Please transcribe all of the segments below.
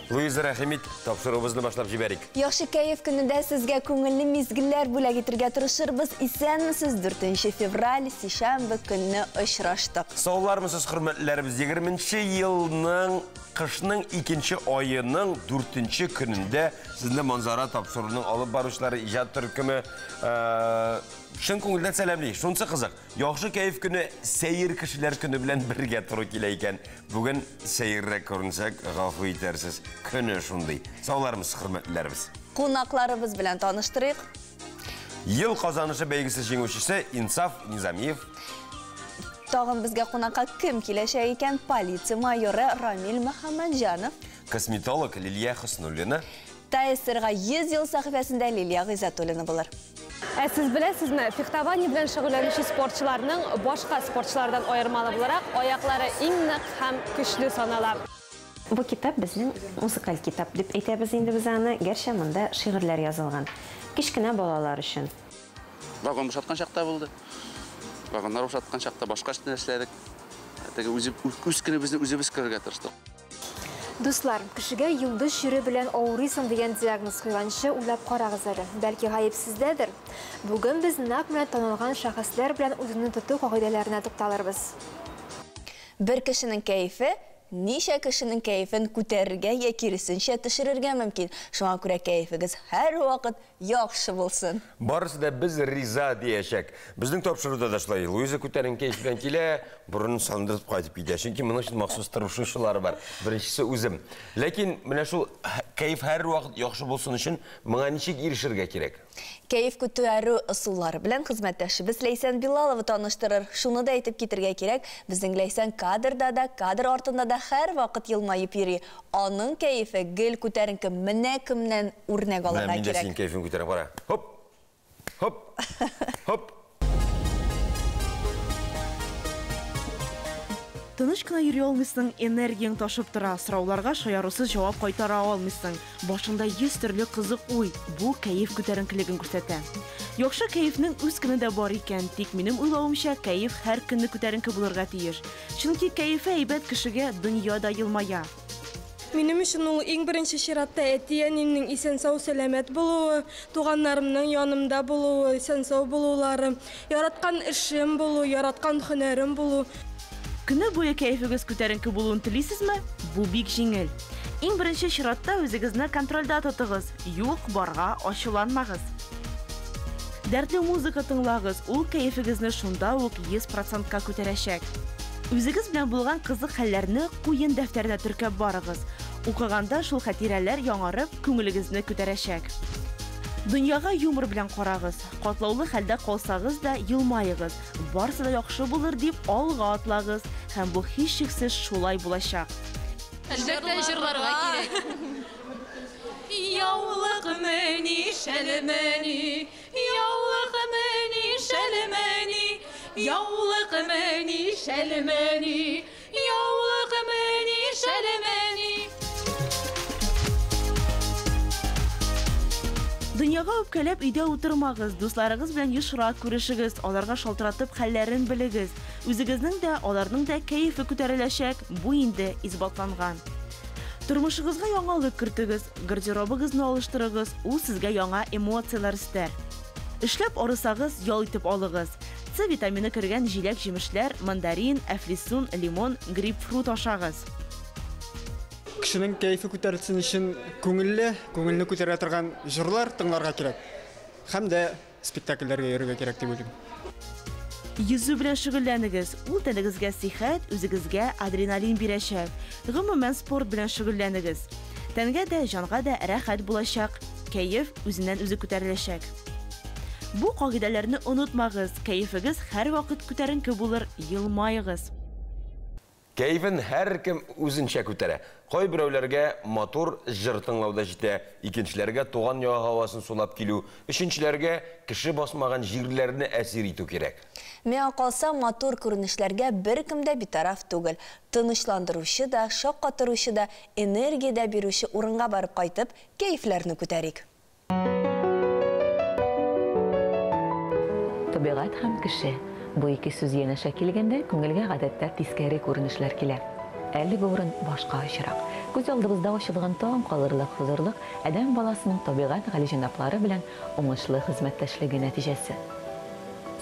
Луиза, рәхим ит, тапшыруыбызны башлап җибәрик. Яхшы кәеф көнендә сезгә күңелле мизгелләр бүләк итергә тырышырбыз. Исәнмесез, 4 февраль, сишәмбе көнне очраштык. Саулармысыз, хөрмәтлеләребез, 20 елның кышның икенче аеның 4 көнендә сезне Манзара тапшыруының алып баручылары иҗат төркеме чын күңелдән сәламли. Шунысы кызык, яхшы кәеф көне сәер кешеләр көне белән бергә туры килә икән. Бүген сәеррәк күренсәк, гафу итәрсез. Көне шундый. Саулармысыз, хөрмәтлеләребез. Кунакларыбыз белән таныштырыйк. Ел казанышы бәйгесе җиңүчесе Инсаф Низамиев. Тагын безгә кунакка кем киләчәк икән? Полиция майоры Рамил Мөхәммәтҗанов. Косметолог Лилия Хөснуллина. ТСРга 100 ел сәхифәсендә Лилия Гыйззәтуллина булыр. Ә сез беләсезме, фехтование белән шөгыльләнүче спортчыларның башка спортчылардан аермалы буларак аяклары иң нык һәм көчле санала. Бу китап безнең музыкаль китап дип әйтәбез инде без аны, гәрчә монда шигырьләр язылган. Кечкенә балалар өчен. Вагон бушаткан чакта булды. Вагоннар бушаткан чакта башка эшне эшләдек. Теге үз көнебезне үзебез күрергә тырыштык. Дуслар, кешегә йолдыз чире белән авырыйсың дигән диагноз куйганчы уйлап карагыз әле. Бәлки гаеп сездәдер? Бүген без нәкъ менә танылган шәхесләр белән үзеңне тоту кагыйдәләренә тукталырбыз. Бер кешенең кәефе ничә кешенең кәефен күтәрергә я киресенчә төшерергә мөмкин. Шуңа күрә кәефегез һәрвакыт яхшы булсын. Барысы да без риза диячәк. Безнең тапшыруда да шулай. Луиза күтәренке кәеф белән килә, борынын сандырып кайтып китә. Чөнки моның өчен махсус тырышучылар бар. Беренчесе үзем. Ләкин менә шул кәеф һәрвакыт яхшы булсын өчен моңа ничек ирешергә кирәк? Кәеф күтәрү ысуллары белән хезмәттәшебез Ләйсән Билалова таныштырыр. Шуны да әйтеп китергә кирәк, безнең Ләйсән кадрда да, кадр артында да һәрвакыт елмаеп йөри. Аның кәефе гел күтәренке. Менә кемнән үрнәк алырга Менә мин дә кирәк. синең кәефен күтәрәм, кара. Хоп! Хоп! Хоп! Тыныч кына йөри алмыйсың, энергияң ташып тора, сорауларга шаярусыз җавап кайтара алмыйсың. Башыңда 100 төрле кызык уй, бу кәеф күтәренкелеген күрсәтә. Яхшы кәефнең үз көне дә бар икән, тик минем уйлавымча, кәеф һәр көнне күтәренке булырга тиеш. Чөнки кәефе әйбәт кешегә дөнья да елмая. Минем өчен ул иң беренче чиратта әти-әниемнең исән-сау сәламәт булуы, туганнарымның янымда булуы, исән-сау булулары, яраткан эшем булу, яраткан һөнәрем булу. Көне буе кәефегез күтәренке булуын телисезме? Бу бик җиңел. Иң беренче чиратта үзегезне контрольдә тотыгыз, юк барга ачуланмагыз. Дәртле музыка тыңлагыз, ул кәефегезне шунда ук 100%ка күтәрәчәк. Үзегез белән булган кызык хәлләрне куен дәфтәренә теркәп барыгыз. Укыганда шул хатирәләр яңарып, күңелегезне күтәрәчәк. Дөньяга юмор белән карагыз. Катлаулы хәлдә калсагыз да елмаегыз. Барысы да яхшы булыр дип алга атлагыз. Һәм бу һичшиксез шулай булачак. Әлбәттә, җырларга кирәк. Яулыкмыни, шәлмени, яулыкмыни, шәлмени, яулыкмыни, шәлмени, яулыкмыни, шәлмени. Дөньяга үпкәләп өйдә утырмагыз, дусларыгыз белән ешрак күрешегез, аларга шалтыратып хәлләрен белегез. Үзегезнең дә, аларның да кәефе күтәреләчәк, бу инде исбатланган. Тормышыгызга яңалык кертегез, гардеробыгызны алыштырыгыз, ул сезгә яңа эмоцияләр өстәр. Эшләп арысагыз, ял итеп алыгыз. С витамины кергән җиләк-җимешләр, мандарин, әфлисун, лимон, грейпфрут ашагыз. Кешенең кәефе күтәрелсен өчен күңелле, күңелне күтәрә торган җырлар тыңларга кирәк. Һәм дә спектакльләргә йөрергә кирәк дип уйлыйм. Йөзү белән шөгыльләнегез. Ул тәнегезгә сихәт, үзегезгә адреналин бирәчәк. Гомумән спорт белән шөгыльләнегез. Тәнгә дә, җанга да рәхәт булачак. Кәеф үзеннән үзе күтәреләчәк. Бу кагыйдәләрне онытмагыз. Кәефегез һәрвакыт күтәренке булыр, елмаегыз. Кәефен һәркем үзенчә күтәрә. Кайберәүләргә матур җыр тыңлау да җитә, икенчеләргә туган як һавасын сулап килү, өченчеләргә кеше басмаган җирләрне әсир итү кирәк. Миңа калса, матур күренешләргә беркем дә битараф түгел. Тынычландыручы да, шаккатыручы да, энергия дә бирүче урынга барып кайтып, кәефләрне күтәрик. Табигать һәм кеше. Бу ике сүз янәшә килгәндә күңелгә гадәттә тискәре күренешләр килә. Әлеге урын башка очрак. Күз алдыбызда ачылган таң калырлык хозурлык адәм баласының табигать галиҗәнаплары белән уңышлы хезмәттәшлеге нәтиҗәсе.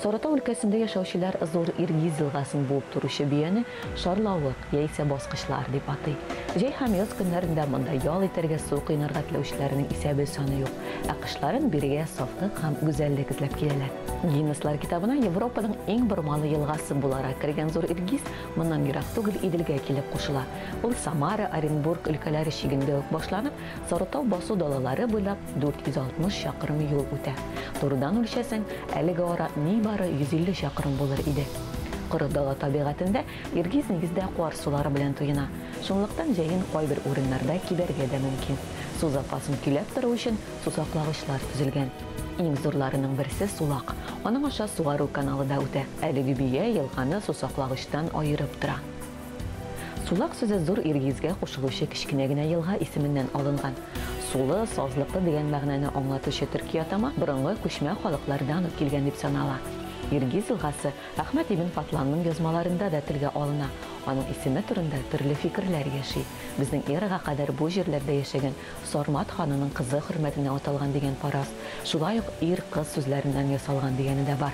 Сарытау өлкәсендә яшәүчеләр Зур Иргиз елгасын буып торучы бөяне шарлавык яисә баскычлар дип атый. Җәй һәм яз көннәрендә монда ял итәргә, су коенырга теләүчеләрнең исәбе-саны юк. Ә кышларын бирегә сафлык һәм гүзәллек эзләп киләләр. Гиннесслар китабына Европаның иң бормалы елгасы буларак кергән Зур Иргиз моннан ерак түгел Иделгә килеп кушыла. Ул Самара, Оренбург өлкәләре чигендә үк башланып, Сарытау басу далалары буйлап 460 чакрым юл үтә. Турыдан үлчәсәң, әлеге ара нибары 150 чакрым булыр иде. Коры дала табигатендә Иргиз нигездә кар сулары белән туена. Шунлыктан җәен кайбер урыннарда кибәргә дә мөмкин. Су запасын көйләп тору өчен сусаклагычлар төзелгән. Иң зурларының берсе Сулак. Аның аша сугару каналы да үтә. Әлеге бөя елганы сусаклагычтан аерып тора. Сулак сүзе Зур Иргизгә кушылучы кечкенә генә елга исеменнән алынган. Сулы, сазлыклы дигән мәгънәне аңлатучы төрки атама борынгы күчмә халыклардан ук килгән дип санала. Иргиз елгасы Әхмәт ибн Фатланның язмаларында да телгә алына. Аның исеме турында төрле фикерләр яши. Безнең эрага кадәр бу җирләрдә яшәгән Сармат ханының кызы хөрмәтенә аталган дигән фараз, шулай ук ир-кыз сүзләреннән ясалган дигәне дә бар.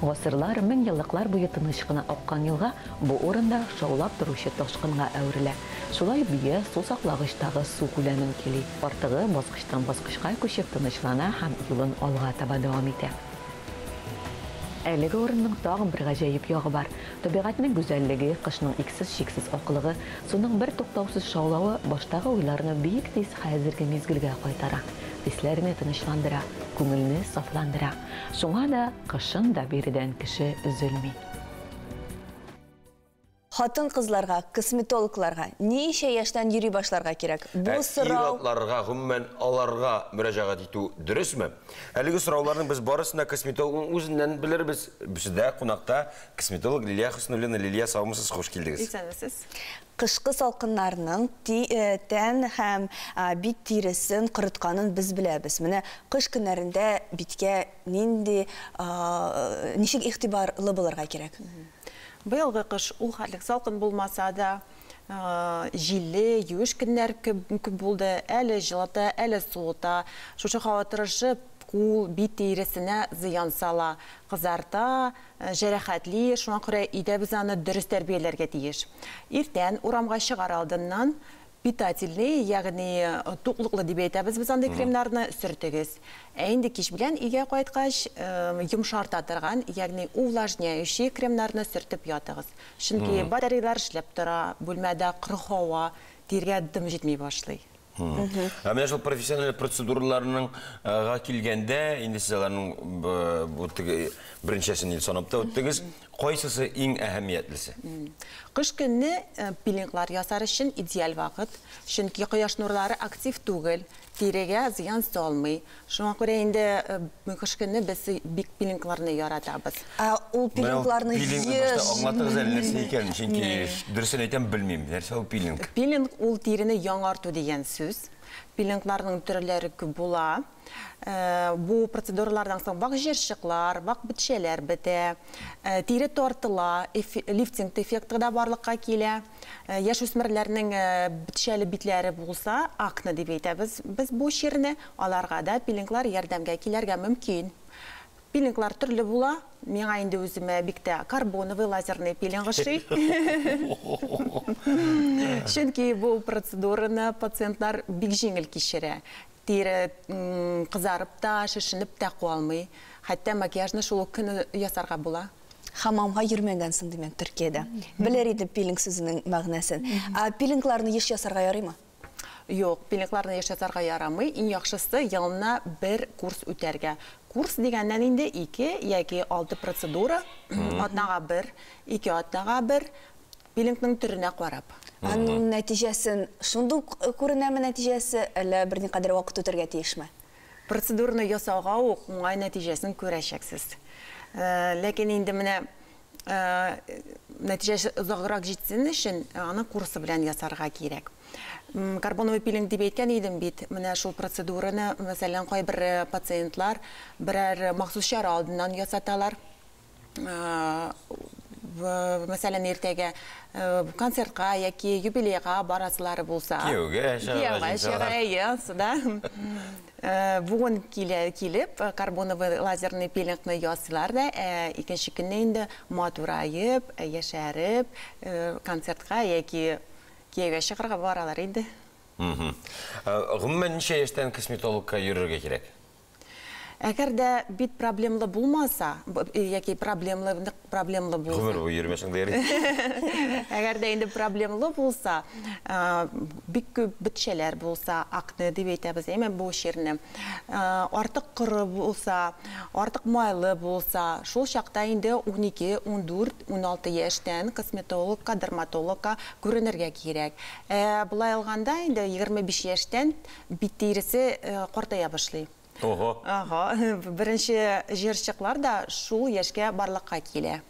Гасырлар, меңьеллыклар буе тыныч кына аккан елга бу урында шаулап торучы ташкынга әверелә. Шулай бөя су саклагычтагы су күләмен көйли. Артыгы баскычтан баскычка күчеп тынычлана һәм юлын алга таба дәвам итә. Әлеге урынның тагын бер гаҗәеп ягы бар. Табигатьнең гүзәллеге, кышның иксез-чиксез аклыгы, суның бертуктаусыз шаулавы баштагы уйларны бик тиз хәзерге мизгелгә кайтара. Хисләрне тынычландыра, күңелне сафландыра. Шуңа да кышын да биредән кеше өзелми. Хатын-кызларга, косметологларга ничә яшьтән йөри башларга кирәк? Бу Ә сорау ир-атларга, гомумән, аларга мөрәҗәгать итү дөресме? Әлеге сорауларның без барысын да косметологның үзеннән белербез. Бездә кунакта косметолог Лилия Хөснуллина. Лилия, саумысыз, хуш килдегез. Исәнмесез. Кышкы салкыннарның тән һәм бит тиресен корытканын без беләбез. Менә кыш көннәрендә биткә нинди, ничек игътибарлы булырга кирәк? Быелгы кыш ул хәтлек салкын булмаса да, җилле, юеш көннәр күп булды. Әле җылыта, әле суыта. Шушы һава торышы кул, бит тиресенә зыян сала, кызарта, җәрәхәтли. Шуңа күрә өйдә без аны дөрес тәрбияләргә тиеш. Иртән урамга чыгар алдыннан питательный, ягъни туклыклы дип әйтәбез без андый кремнарны сөртегез. Ә инде кич белән өйгә кайткач, йомшарта торган, ягъни увлажняющий кремнарны сөртеп ятыгыз. Чөнки батареялар эшләп тора, бүлмәдә коры һава, тиргә дым җитми башлый. Ә менә шул профессиональ процедураларның га килгәндә, инде сез аларның бу теге берничәсен инде санап та үттегез. Кайсысы иң әһәмиятлесе? Кыш көнне пилинглар ясар өчен идеаль вакыт, чөнки кояш нурлары актив түгел, тирегә зыян салмый. Шуңа күрә инде кыш көнне без бик пилингларны яратабыз. Ә ул Менә ул пилингларны пилинг еш башта аңлатыгыз әле нәрсә икәнен, чөнки дөресен әйтәм, белмим. Нәрсә ул пилинг? Пилинг ул тирене яңарту дигән сүз. Пилингларның төрләре күп була. Бу процедуралардан соң вак җырчыклар, вак бетчәләр бетә, тире тартыла, лифтинг эффекты да барлыкка килә. Яшүсмерләрнең бетчәле битләре булса, акне дип әйтәбез без бу чирне, аларга да пилинглар ярдәмгә килергә мөмкин. Пилинглар төрле була. Миңа инде үземә бик тә карбоновый лазерный пилинг ошый. Чөнки бу процедураны пациентлар бик җиңел кичерә. Тире кызарып та, шешенеп тә калмый. Хәтта макияжны шул ук көнне ясарга була. Хамамга йөрмәгәнсең, димәк, Төркиядә. Белер иде пилинг сүзенең мәгънәсен. Ә пилингларны еш ясарга ярыймы? Юк, пилингларны еш ясарга ярамый. Иң яхшысы елына бер курс үтәргә. Курс дигәннән инде 2 яки 6 процедура, атнага бер, 2 атнага бер, пилингның төренә карап. Аның нәтиҗәсен шундук күренәме нәтиҗәсе, әллә берникадәр вакыт үтәргә тиешме? Процедураны ясауга ук уңай нәтиҗәсен күрәчәксез. Ләкин инде менә нәтиҗәсе озаграк җитсен өчен аны курсы белән ясарга кирәк. Карбоновый пилинг дип әйткән идем бит. Менә шул процедураны, мәсәлән, кайбер пациентлар берәр махсус чара алдыннан ясаталар. Мәсәлән, иртәгә концертка яки юбилейга барасылары булса. Кияүгә чыгарга Кияүгә чыга, әйе, ансы да. Бүген килеп, карбоновый лазерный пилингны ясыйлар да, икенче көнне инде матураеп, яшәреп, концертка яки кияүгә чыгарга баралар инде. Гомумән, ничә яшьтән косметологка йөрергә кирәк? Әгәр дә бит проблемлы булмаса, яки проблемлы, нык проблемлы булса. Гомер буе йөрмәсәң дә ярый. Әгәр дә инде проблемлы булса, бик күп бетчәләр булса, акне дип әйтәбез, әйме бу чирне. Артык коры булса, артык майлы булса, шул чакта инде 12, 14, 16 яшьтән косметологка, дерматологка күренергә кирәк. Болай алганда инде 25 яшьтән бит тиресе картая башлый. Ого. Ага, беренче җыерчыклар да шул яшькә барлыкка килә.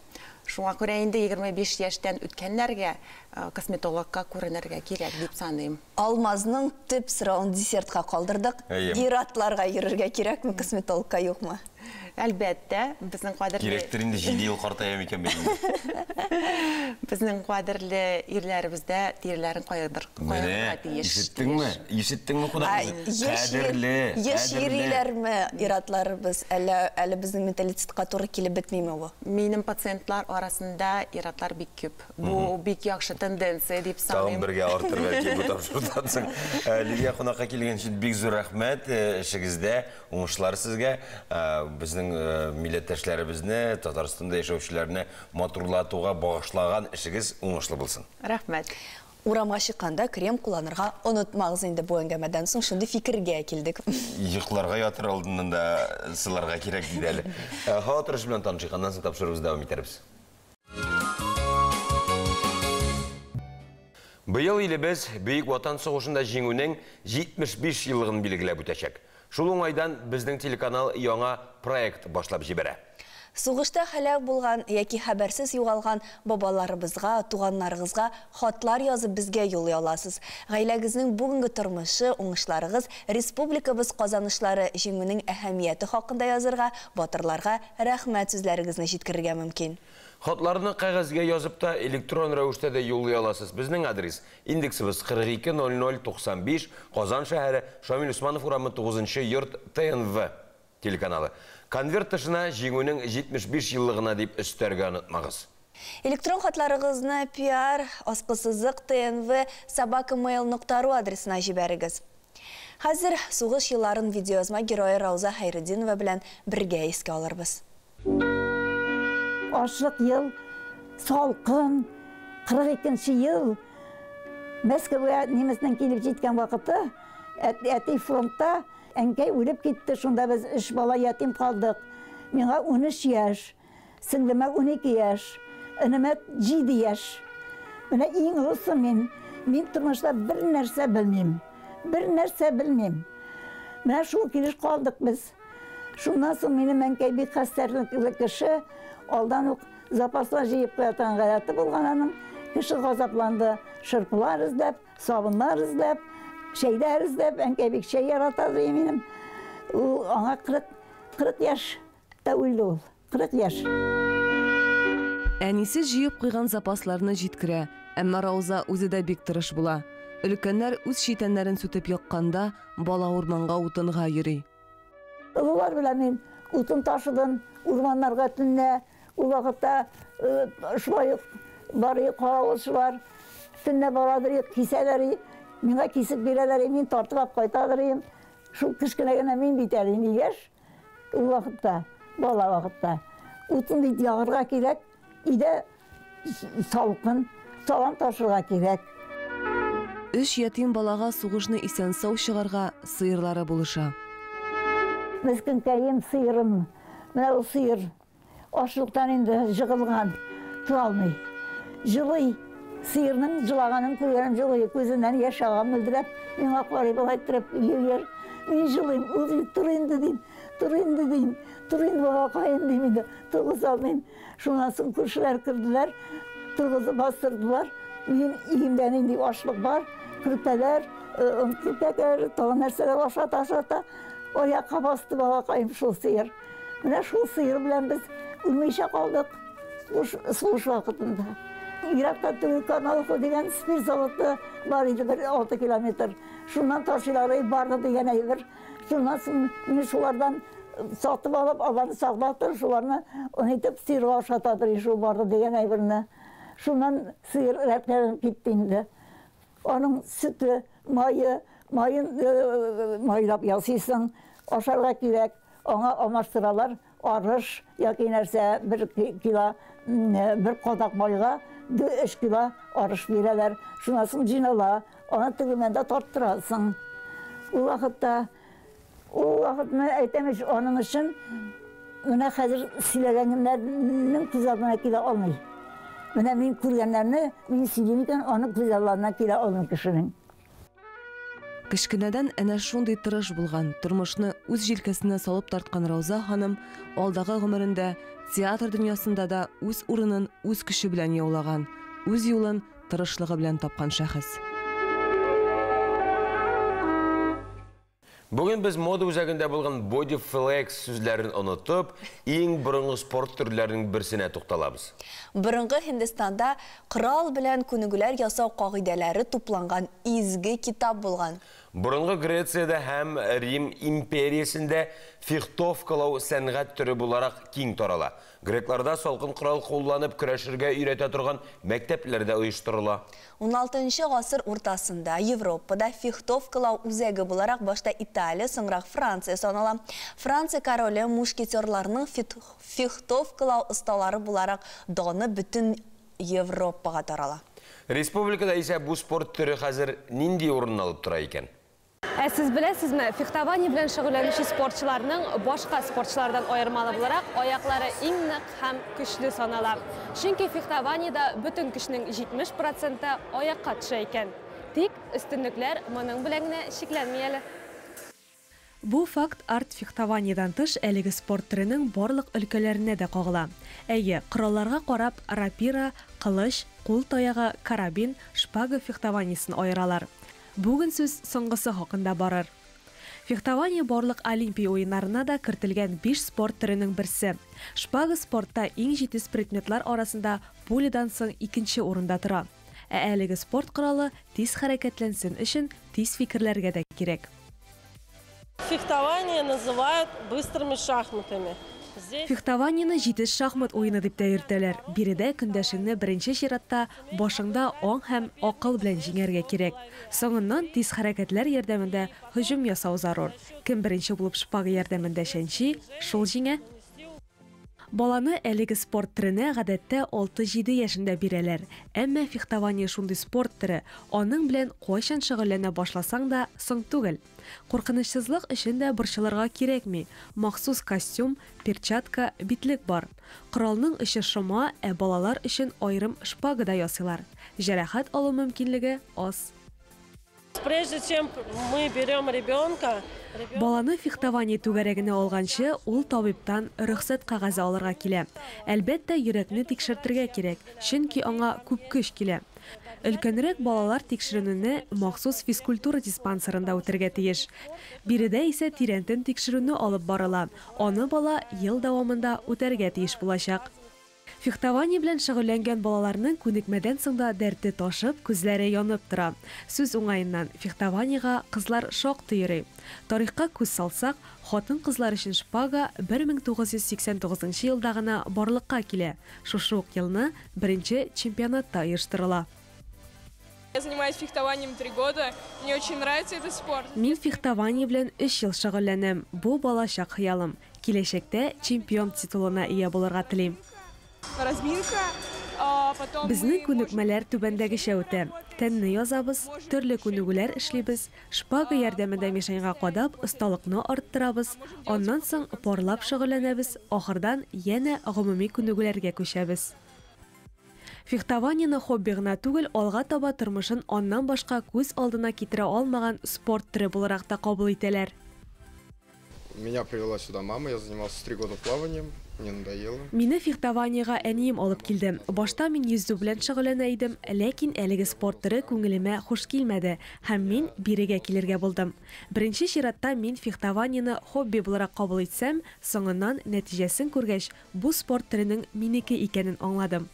Шуңа күрә инде 25 яшьтән үткәннәргә косметологка күренергә кирәк дип саныйм. Алмазның төп соравын десертка калдырдык. Әйе. Ир-атларга йөрергә кирәкме, косметологка юкмы? Әлбәттә, безнең кадерле Кирәктер инде, 7 ел картаям икән бит инде. Безнең кадерле ирләребездә тиреләрен кайгырырга тиеш. Ишеттеңме? Ишеттеңме, кунак? Кадерле. Еш йөриләрме ир-атларыбыз? Әллә әле безнең менталитетка туры килеп бетмиме бу? Минем пациентлар арасында ир-атлар бик күп. Бу бик яхшы тенденция дип саныйм. Тагын бергә артыр бәлки бу тапшырудан соң. Лилия, кунакка килгән өчен бик зур рәхмәт. Эшегездә уңышлар сезгә. Безнең милләттәшләребезне, Татарстанда яшәүчеләрне матурлатуга багышлаган эшегез уңышлы булсын. Рәхмәт. Урамга чыкканда крем кулланырга онытмагыз инде, бу әңгәмәдән соң шундый фикергә килдек. Йокларга ятыр алдыннан да сыларга кирәк диде әле. Һава торышы белән танышыйк, аннан соң тапшыруыбызны дәвам итәрбез. Быел илебез Бөек Ватан сугышында җиңүнең 75 еллыгын билгеләп үтәчәк. Шул уңайдан безнең телеканал яңа проект башлап җибәрә. Сугышта һәлак булган яки хәбәрсез югалган бабаларыбызга, туганнарыгызга хатлар язып безгә юллый аласыз. Гаиләгезнең бүгенге тормышы, уңышларыгыз, республикабыз казанышлары, җиңүнең әһәмияте хакында язырга, батырларга рәхмәт сүзләрегезне җиткерергә мөмкин. Хатларны кәгазьгә язып та, электрон рәвештә дә юллый аласыз. Безнең адрес: индексыбыз 420095, Казан шәһәре, Шамил Усманов урамы, 9 йорт, ТНВ телеканалы. Конверт тышына җиңүнең 75 еллыгына дип өстәргә онытмагыз. Электрон хатларыгызны PR аскысызык ТНВ собака mail нокта ру адресына җибәрегез. Хәзер сугыш елларын видеоязма герое Рауза Хәйретдинова белән бергә искә алырбыз. Ашлык ел, салкын, 42 ел. Мәскәүгә немецның килеп җиткән вакыты, әти фронтта, әнкәй үлеп китте, шунда без өч бала ятим калдык. Миңа 13 яшь, сеңлемә 12 яшь, энемә 7 яшь. Менә иң олысы мин. Мин тормышта бер нәрсә белмим. Бер нәрсә белмим. Менә шул килеш калдык без. Шуннан соң минем әнкәй бик хәстәрлекле кеше, алдан ук запаслар җыеп куя торган гадәте булган аның. Кеше газапланды, шырпылар эзләп, сабыннар эзләп, чәйләр эзләп, әнкәй бик чәй ярата ди минем. Ул аңа 40 яшь тә үлде ул, 40 яшь. Әнисе җыеп куйган запасларны җиткерә, әмма Рауза үзе дә бик тырыш була. Өлкәннәр үз читәннәрен сүтеп якканда, бала урманга утынга йөри. Олылар белән мин утын ташыдым урманнарга төнлә. Ул вакытта шулай ук бар каравылчылар төнлә барадыр, кисәләр, миңа кисеп бирәләр, мин тартып алып кайтадыр идем. Шул кечкенә генә мин бит әле инде яшь ул вакытта, бала вакытта. Утын бит ягарга кирәк, өйдә салкын, салам ташырга кирәк. Өч ятим балага сугышны исән-сау чыгарга сыерлары булыша. Мескенкәем сыерым, менә ул сыер ашлыктан инде жыгылган, тора алмый. Жылый, сыерның жылаганын күргәнем жылый, күзеннән яшь ага мөлдерәп, миңа карый болай торып йөр. Мин жылыйм, ул ди, тор инде дим, тор инде дим, тор инде балакаем дим инде, торгыза алмыйм. Шуннан соң күршеләр керделәр, торгызып бастырдылар. Минем өемдә нинди ашлык бар, көрпәләр, көрпәләр, тагын нәрсәләр ашата, ашата. Аякка басты балакаем шул сыер. Менә шул сыер белән без үлмичә калдык. Сугыш вакытында. Еракта түгел Каналка дигән спирт заводы бар иде, бер 6 километр. Шуннан ташыйлар барды дигән әйбер. Шуннан соң мин шулардан сатып алып, аларны саклап торып, шуларны итеп сыерга ашатадыр, шул барды дигән әйберне. Шуннан сыер рәтләнеп китте инде. Аның сөте, мае, майын майлап ясыйсың, ашарга кирәк. Аңа алмаштыралар арыш яки нәрсә, 1 кило, бер кадак майга 3 кило арыш бирәләр. Шуннан соң җыйнала, аны тегермәндә тарттырасың. Ул вакытта, ул вакытны әйтәм ич, аның өчен менә хәзер сөйләгәннәрнең күз алдына килә алмый. Менә мин күргәннәрне мин сөйлим икән, аның күз алдына килә алмый кешенең. Кечкенәдән әнә шундый тырыш булган, тормышны үз җилкәсенә салып тарткан Рауза ханым алдагы гомерендә театр дөньясында да үз урынын үз көче белән яулаган, үз юлын тырышлыгы белән тапкан шәхес. Бүген без мода үзәгендә булган body flex сүзләрен онытып, иң борынгы спорт төрләренең берсенә тукталабыз. Борынгы Һиндстанда корал белән күнегүләр ясау кагыйдәләре тупланган изге китап булган. Борынгы Грециядә һәм Рим империясендә фехтовкалау сәнгать төре буларак киң тарала. Грекларда салкын корал кулланып көрәшергә өйрәтә торган мәктәпләр дә оештырыла. 16 гасыр уртасында Европада фехтовкалау үзәге буларак башта Италия, соңрак Франция санала. Франция короле мушкетерларның фехтовкалау осталары буларак даны бөтен Европага тарала. Республикада исә бу спорт төре хәзер нинди урын алып тора икән? Ә сез беләсезме, фехтование белән шөгыльләнүче спортчыларның башка спортчылардан аермалы буларак аяклары иң нык һәм көчле санала. Чөнки фехтованиедә бөтен көчнең 70% аякка төшә икән. Тик өстенлекләр моның белән генә чикләнми әле. Бу факт арт-фехтованиедан тыш әлеге спорт төренең барлык өлкәләренә дә кагыла. Әйе, коралларга карап рапира, кылыч, кул таягы, карабин, шпага фехтованиесен аералар. Бүген сүз соңгысы хакында барыр. Фехтование барлык Олимпия уеннарына да кертелгән 5 спорт төренең берсе. Шпага спортта иң җитез предметлар арасында пулядан соң икенче урында тора. Ә әлеге спорт коралы тиз хәрәкәтләнсен өчен тиз фикерләргә дә кирәк. Фехтование называют быстрыми шахматами. Фехтованиены җитез шахмат уены дип тә йөртәләр. Биредә көндәшеңне беренче чиратта башыңда аң һәм акыл белән җиңәргә кирәк. Соңыннан тиз хәрәкәтләр ярдәмендә һөҗүм ясау зарур. Кем беренче булып шпага ярдәмендә чәнчи, шул җиңә. Баланы әлеге спорт төренә гадәттә 6-7 яшендә бирәләр. Әмма фехтование шундый спорт төре, аның белән кайчан шөгыльләнә башласаң да соң түгел. Куркынычсызлык өчен дә борчылырга кирәкми. Махсус костюм, перчатка, битлек бар. Коралның эче шома, ә балалар өчен аерым шпага да ясыйлар. Җәрәхәт алу мөмкинлеге аз. Прежде чем мы берем ребенка, Баланы фехтование түгәрәгенә алганчы, ул табибтан рөхсәт кәгазе алырга килә. Әлбәттә, йөрәкне тикшертергә кирәк, чөнки аңа күп көч килә. Өлкәнрәк балалар тикшеренүне махсус физкультура диспансерында үтәргә тиеш. Биредә исә тирәнтен тикшерүне алып барыла. Аны бала ел дәвамында үтәргә тиеш булачак. Фехтование белән шөгыльләнгән балаларның күнекмәдән соң да дәрте ташып, күзләре янып тора. Сүз уңаеннан, фехтованиега кызлар шактый йөри. Тарихка күз салсак, хатын-кызлар өчен шпага 1989 елда гына барлыкка килә. Шушы ук елны беренче чемпионатта оештырыла. Я занимаюсь фехтованием 3 года. Мне очень нравится этот спорт. Мин фехтование белән 3 ел шөгыльләнәм. Бу балачак хыялым. Киләчәктә чемпион титулына ия булырга телим. Разминка, потом Безнең күнекмәләр түбәндәгечә үтә. Тәнне язабыз, төрле күнегүләр эшлибез, шпага ярдәмендә мишеньга кадап, осталыкны арттырабыз, аннан соң парлап шөгыльләнәбез, ахырдан янә гомуми күнегүләргә күчәбез. Фехтованиены хобби гына түгел, алга таба тормышын аннан башка күз алдына китерә алмаган спорт төре буларак та кабул итәләр. Меня привела сюда мама, я занимался 3 года плаванием. Мне надоело. Мине фехтованиегә әнием алып килде. Башта мин йөзү белән шөгыльләнә идем, ләкин әлеге спорт төре күңелемә хуш килмәде һәм мин бирегә килергә булдым. Беренче чиратта мин фехтованиене хобби буларак кабул итсәм, соңыннан нәтиҗәсен күргәч, бу спорт төренең минеке икәнен аңладым.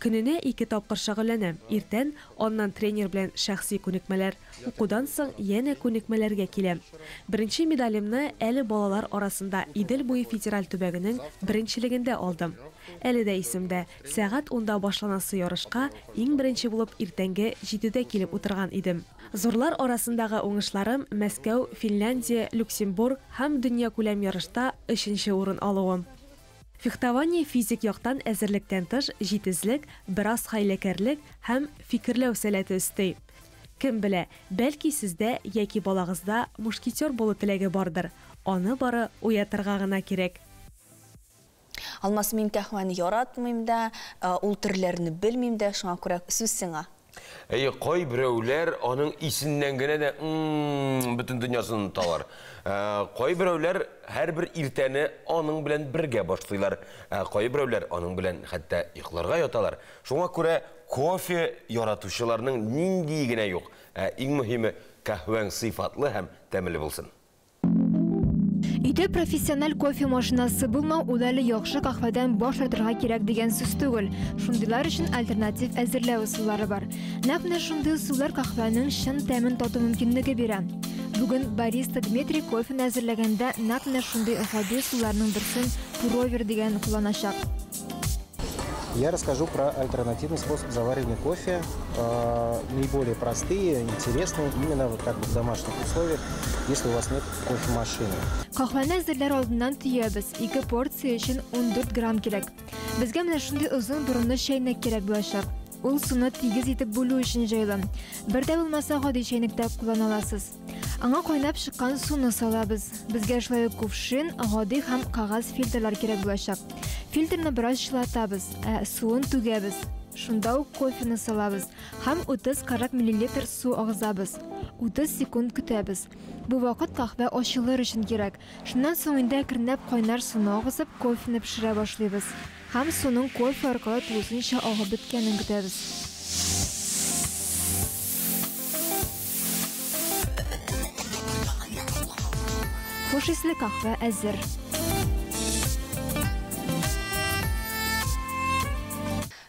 Көненә 2 тапкыр шөгыльләнәм. Иртән, аннан тренер белән шәхси күнекмәләр, укудан соң янә күнекмәләргә киләм. Беренче медалемне әле балалар арасында Идел буе федераль төбәгенең беренчелегендә алдым. Әле дә исемдә, сәгать 10-да башланасы ярышка иң беренче булып иртәнге 7-дә килеп утырган идем. Зурлар арасындагы уңышларым Мәскәү, Финляндия, Люксембург һәм дөньякүләм ярышта 3-нче урын алуым. Фехтование физик яктан әзерлектән тыш җитезлек, бераз хәйләкәрлек һәм фикерләү сәләте өсти. Кем белә, бәлки сездә яки балагызда мушкетер булу теләге бардыр. Аны бары уятырга гына кирәк. Алмаз, мин кәһвәне яратмыйм да, ул төрләрне белмим дә, шуңа күрә сүз сиңа. Әйе, кайберәүләр аның исеннән генә дә бөтен дөньясын оныталар. Кайберәүләр һәрбер иртәне аның белән бергә башлыйлар. Кайберәүләр аның белән хәтта йокларга яталар. Шуңа күрә кофе яратучыларның ниндие генә юк. Иң мөһиме, кәһвәң сыйфатлы һәм тәмле булсын. Өйдә профессиональ кофе машинасы булмау ул әле яхшы каһвәдән баш тартырга кирәк дигән сүз түгел. Шундыйлар өчен альтернатив әзерләү ысуллары бар. Нәкъ менә шундый ысуллар каһвәнең чын тәмен тату мөмкинлеге бирә. Бүген бариста Дмитрий кофены әзерләгәндә нәкъ менә шундый гади ысулларның берсен пуровер дигән кулланачак. Я расскажу про альтернативный способ заваривания кофе. Наиболее простые, интересные, именно вот как бы в домашних условиях, если у вас нет кофемашины. Каһвәне әзерләр алдыннан төябез. 2 порция өчен 14 грамм кирәк. Безгә менә шундый озын борынлы чәйнек кирәк булачак. Ул суны тигез итеп бүлү өчен җайлы. Бер дә булмаса гади чәйнектә куллана аласыз. Аңа кайнап чыккан суны салабыз. Безгә шулай ук кувшин, гади һәм кагаз фильтрлар кирәк булачак. Фильтрны бераз чылатабыз, ә суын түгәбез. Шунда ук кофены салабыз һәм 30-40 миллилитр су агызабыз. 30 секунд көтәбез. Бу вакыт каһвә ачылыр өчен кирәк. Шуннан соң инде әкренләп кайнар суны агызып, кофены пешерә башлыйбыз. Һәм суның кофе аркылы тулысынча агып беткәнен көтәбез. Хуш исле каһвә әзер.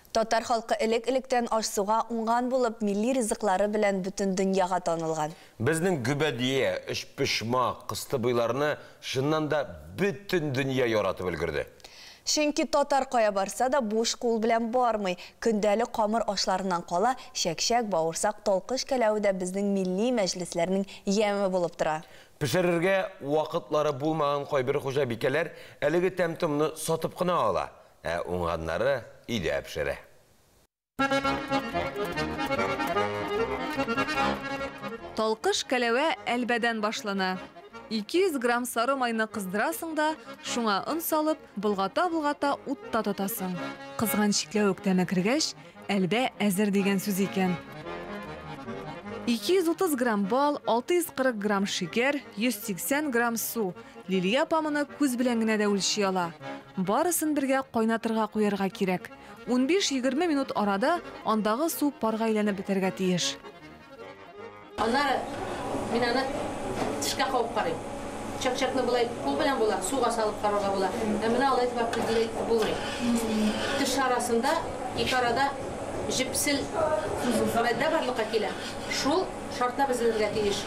Татар халкы элек-электән аш-суга уңган булып, милли ризыклары белән бөтен дөньяга танылган. Безнең гөбәдия, өчпочмак, кыстыбыйларны чыннан да бөтен дөнья яратып өлгерде. Чөнки татар кая барса да буш кул белән бармый. Көндәлек камыр ашларыннан кала чәк-чәк, бавырсак, талкыш кәләве дә безнең милли мәҗлесләрнең яме булып тора. Пешерергә вакытлары булмаган кайбер хуҗабикәләр әлеге тәм-томны сатып кына ала, ә уңганнары өйдә пешерә. Талкыш кәләвә әлбәдән башлана. 200 грамм сары майны кыздырасың да, шуңа он салып, болгата-болгата утта тотасың. Кызган чикләвек тәме кергәч, әлбә әзер дигән сүз икән. 230 грамм бал, 640 грамм шикәр, 180 грамм су. Лилия апа моны күз белән генә дә үлчи ала. Барысын бергә кайнатырга куярга кирәк. 15-20 минут арада андагы су парга әйләнеп бетәргә тиеш. Аннары мин аны тешкә кабып карыйм. Чак-чакны болай кул белән була, суга салып карарга була. Ә менә алай итеп определить булмый. Теш арасында ике арада җепсел матдә барлыкка килә. Шул шартлап өзелергә тиеш.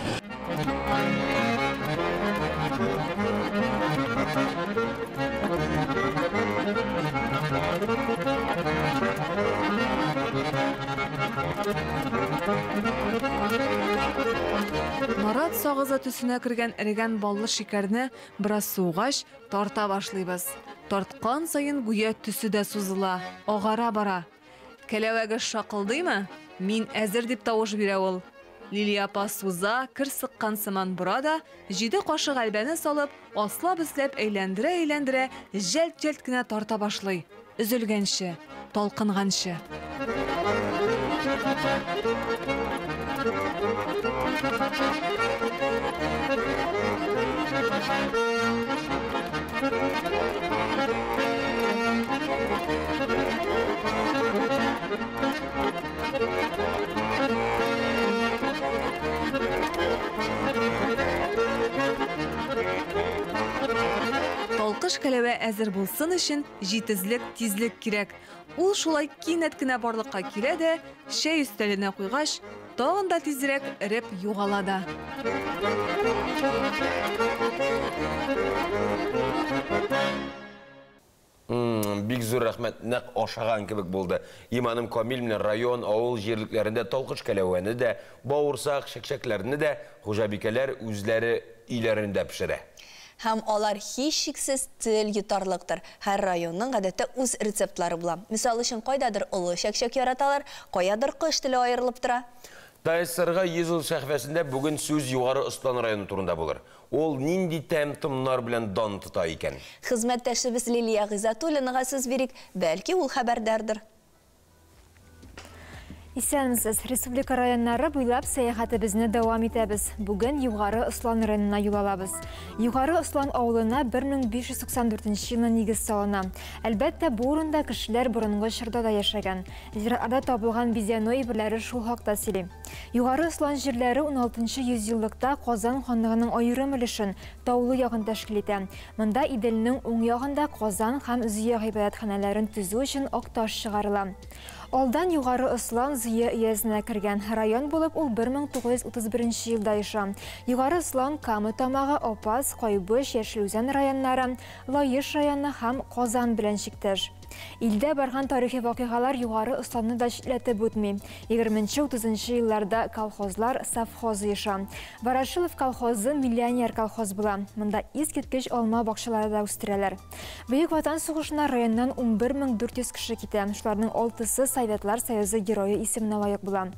Нарат сагызы төсенә кергән эрегән баллы шикәрне бераз суыгач тарта башлыйбыз. Тарткан саен гүя төсе дә сузыла, агара бара. Кәләвәге шакылдыймы? Мин әзер дип тавыш бирә ул. Лилия апа суза, кер сыккан сыман бора да, 7 кашык әлбәне салып, аслап өсләп әйләндерә-әйләндерә, җәлт-җәлт кенә тарта башлый. Өзелгәнче, талкынганчы. Талкыш кәләвә әзер булсын өчен җитезлек, тизлек кирәк. Ул шулай кинәт кенә барлыкка килә дә, чәй өстәленә куйгач, тагын да тизрәк эреп югала да. Бик зур рәхмәт, нәкъ ашаган кебек булды. Иманым камил, менә район, авыл җирлекләрендә талкыш кәләвәне дә, бавырсак, чәкчәкләрне дә хуҗабикәләр үзләре өйләрендә пешерә. Һәм алар һичшиксез тел йотарлыктыр. Һәр районның гадәттә үз рецептлары була. Мисал өчен, кайдадыр олы чәкчәк яраталар, каядыр кош теле аерылып тора. ТАССРга 100 ел сәхифәсендә бүген сүз Югары Ослан районы турында булыр. Ул нинди тәм-томнар белән дан тота икән? Хезмәттәшебез Лилия Гыйззәтуллинага сүз бирик, бәлки ул хәбәрдардыр. Исәнмесез, республика районнары буйлап сәяхәтебезне дәвам итәбез. Бүген Югары Ослан районына юл алабыз. Югары Ослан авылына 1594 елны нигез салына. Әлбәттә, бу урында кешеләр борынгы чорда да яшәгән. Зиратларда табылган бизәнү әйберләре шул хакта сөйли. Югары Ослан җирләре 16 йөзьеллыкта Казан ханлыгының аерым өлешен, таулы ягын тәшкил итә. Монда Иделнең уң ягында Казан һәм Зөя гыйбадәтханәләрен төзү өчен акташ чыгарыла. Алдан Югары Ослан Зөя өязенә кергән. Район булып ул 1931 елда оеша. Югары Ослан Кама Тамагы, Апас, Кайбыч, Яшел Үзән районнары, Лаеш районы һәм Казан белән чиктәш. Илдә барган тарихи вакыйгалар Югары Осланны да читләтеп үтми. 20-30 елларда колхозлар, совхоз оеша. Ворошилов колхозы миллионер колхоз була. Монда искиткеч алма бакчалары да үстерәләр. Бөек Ватан сугышына районнан 11400 кеше китә. Шуларның 6-сы Советлар Союзы герое исеменә лаек була.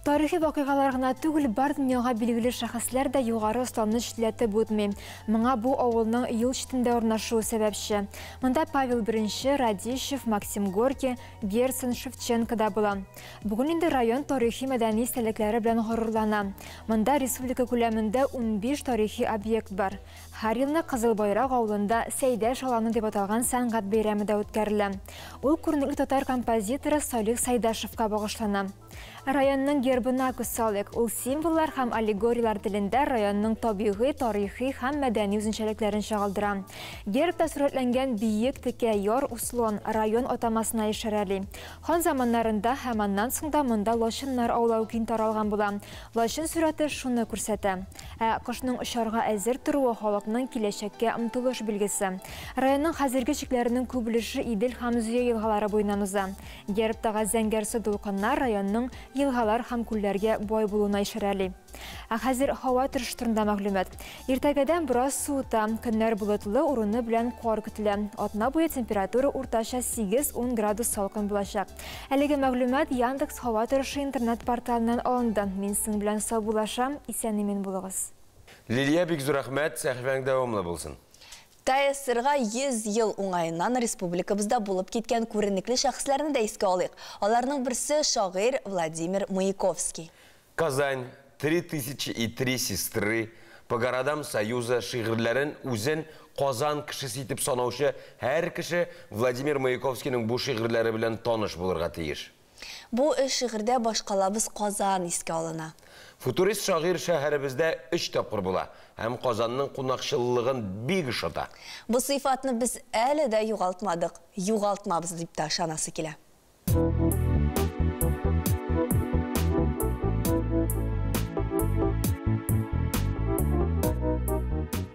Тарихи вакыйгалар гына түгел, бар дөньяга билгеле шәхесләр дә Югары Осланны читләтеп үтми. Моңа бу авылның юл читендә урнашуы сәбәпче. Монда Павел I, Радищев, Максим Горький, Герцен, Шевченко да була. Бүген инде район тарихи мәдәни истәлекләре белән горурлана. Монда республика күләмендә 15 тарихи объект бар. Һәр елны Кызыл Байрак авылында Сәйдәш аланы дип аталган сәнгать бәйрәме дә үткәрелә. Ул күренекле татар композиторы Салих Сайдашевка багышлана. Районның гербына күз салыйк. Ул символлар һәм аллегорияләр телендә районның табигый, тарихи һәм мәдәни үзенчәлекләрен чагылдыра. Гербта сурәтләнгән биек текә яр Услон район атамасына ишарәли. Хан заманнарында һәм аннан соң да монда лачыннар аулау киң таралган була. Лачын сурәте шуны күрсәтә. Ә кошның очарга әзер торуы халыкның киләчәккә омтылыш билгесе. Районның хәзерге чикләренең күп өлеше Идел һәм Зөя елгалары буеннан уза. Гербтагы зәңгәрсу дулкыннар районның елгалар һәм күлләргә бай булуына ишарәли. Ә хәзер һава торышы турында мәгълүмат. Иртәгәдән бераз суыта, көннәр болытлы, урыны белән кар көтелә. Атна буе температура уртача 8-10 градус салкын булачак. Әлеге мәгълүмат Яндекс һава торышы интернет порталыннан алынды. Мин сезнең белән саубуллашам, исән-имин булыгыз. Лилия, бик зур рәхмәт, сәхифәң дәвамлы булсын. ТАССРга 100 ел уңаеннан республикабызда булып киткән күренекле шәхесләрне дә искә алыйк. Аларның берсе шагыйрь Владимир Маяковский. Казань, 3003 сестры, по городам Союза шигырьләрен үзен Казан кешесе итеп санаучы һәр кеше Владимир Маяковскийның бу шигырьләре белән таныш булырга тиеш. Бу эш шигырьдә башкалабыз Казан искә алына. Футурист шагыйрь шәһәребездә 3 тапкыр була һәм Казанның кунакчыллыгын бик ошата. Бу сыйфатны без әле дә югалтмадык, югалтмабыз дип тә ышанасы килә.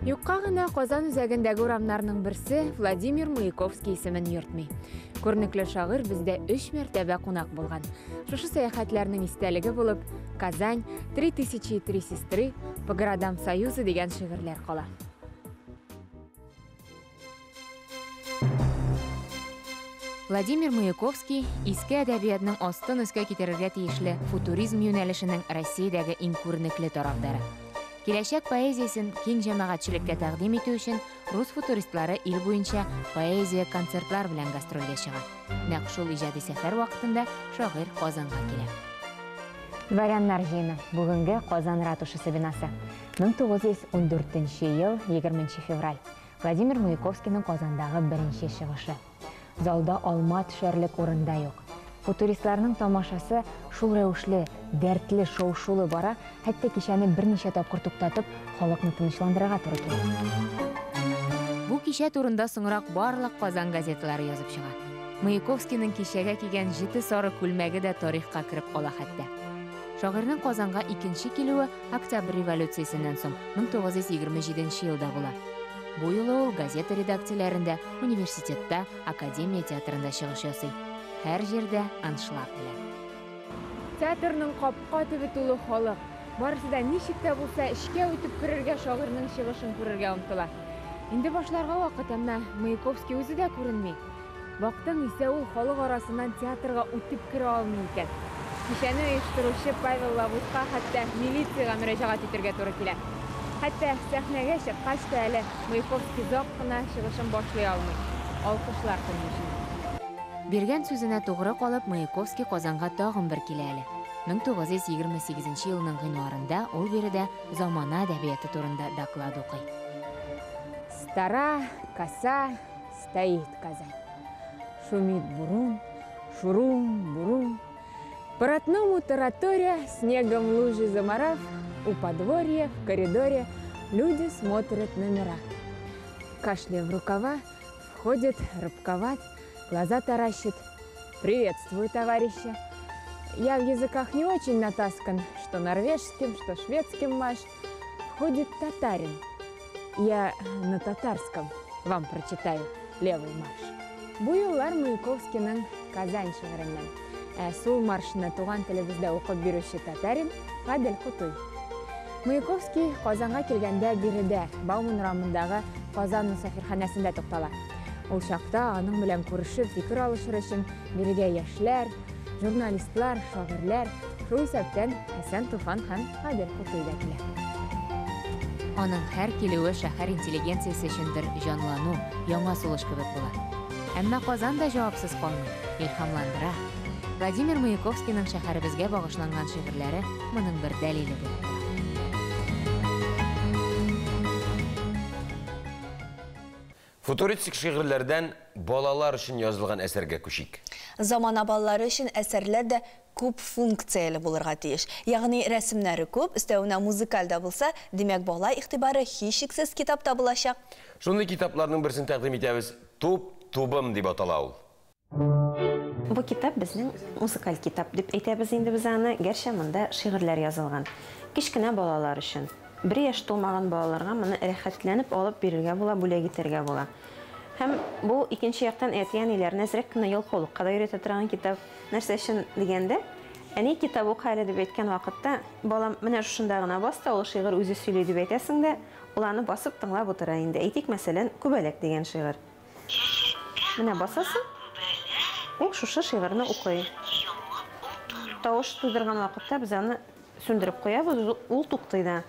Юкка гына Казан үзәгендәге урамнарның берсе Владимир Маяковский исемен йөртми. Күренекле шагыйрь бездә 3 мәртәбә кунак булган. Шушы сәяхәтләрнең истәлеге булып Казань, 3003 сестры, по городам Союза дигән шигырьләр кала. Владимир Маяковский иске әдәбиятның астын өскә китерергә тиешле футуризм юнәлешенең Россиядәге иң күренекле тарафдары. Киләчәк поэзиясен киң җәмәгатьчелеккә тәкъдим итү өчен рус футуристлары ил буенча поэзия концертлар белән гастрольгә чыга. Нәкъ шул иҗади сәфәр вакытында шагыйрь Казанга килә. Дворяннар җыены. Бүгенге Казан ратушасы бинасы. 1914 ел, 20 февраль. Владимир Маяковскийның Казандагы беренче чыгышы. Залда алма төшәрлек урында юк. Футуристларның тамашасы шул рәвешле, дәртле, шау-шулы бара, хәтта кичәне берничә тапкыр туктатып, халыкны тынычландырырга туры килә. Бу кичә турында соңрак барлык Казан газеталары язып чыга. Маяковскийның кичәгә кигән җете сары күлмәге дә тарихка кереп кала хәтта. Шагыйрьнең Казанга икенче килүе Октябрь революциясеннән соң, 1927 елда була. Бу юлы ул газета редакцияләрендә, университетта, академия театрында чыгыш ясый. Һәр җирдә аншлаг белән. Театрның капка төбе тулы халык. Барысы да ничек тә булса эчкә үтеп керергә, шагыйрьнең чыгышын күрергә омтыла. Инде башларга вакыт, әмма Маяковский үзе дә күренми. Бактың исә ул халык арасыннан театрга үтеп керә алмый икән. Кичәне оештыручы Павел Лавутка хәтта милициягә мөрәҗәгать итергә туры килә. Хәтта сәхнәгә чыккач та әле Маяковский озак кына чыгышын башлый алмый. Алкышлар тынмый чөнки. Биргән сүзенә тугры калып, Маяковский Казанга тагын бер килә әле. 1928 елның гыйнварында ул биредә замана әдәбияты турында доклад укый. Стара коса стоит Казань. Шумит бурун, шурум, бурум. По родному тараторя, снегом лужи заморав, у подворья, в коридоре люди смотрят номера. Кашляя в рукава, входит рыбковат, глаза таращит. Приветствую, товарища. Я в языках не очень натаскан, что норвежским, что шведским маш. Входит татарин. Я на татарском вам прочитаю левый марш. Бу юллар Маяковскийның Казань шигыреннән. Ә сул маршны туган телебездә укып бирүче татарин Гадел Кутуй. Маяковский Казанга килгәндә биредә, Бауман урамындагы Казан мосафирханәсендә туктала. Ул чакта аның белән күрешеп, фикер алышыр өчен бирегә яшьләр, журналистлар, шагыйрьләр, шул исәптән Хәсән Туфан һәм Гадел Кутуй да килә. Аның һәр килүе шәһәр интеллигенциясе өчен бер җанлану, яңа сулыш кебек була. Әмма Казан да җавапсыз калмый, илһамландыра. Владимир Маяковскийның шәһәребезгә багышланган шигырьләре моның бер дәлиле булып тора. Футуристик шигырьләрдән балалар өчен язылган әсәргә күчик. Замана балалары өчен әсәрләр дә күп функцияле булырга тиеш. Ягъни рәсемнәре күп, өстәвенә музыкаль да булса, димәк, бала игътибары һичшиксез китапта булачак. Шундый китапларның берсен тәкъдим итәбез. Туп тубым дип атала ул. Бу китап безнең музыкаль китап дип әйтәбез инде без аны, гәрчә монда шигырьләр язылган. Кечкенә балалар өчен. Бер яшь тулмаган балаларга моны рәхәтләнеп алып бирергә була, бүләк итәргә була. Һәм бу икенче яктан әти-әниләрне әзрәк кенә ялкаулыкка да өйрәтә торган китап. Нәрсә өчен дигәндә, әни китап укы әле дип әйткән вакытта, балам менә шушында гына бас та, ул шигырь үзе сөйли дип әйтәсең дә, ул аны басып тыңлап утыра инде. Әйтик, мәсәлән, Күбәләк дигән шигырь. Менә басасың, ул шушы шигырьне укый. Тавыш тудырган вакытта без аны сүндереп куябыз, ул туктый да.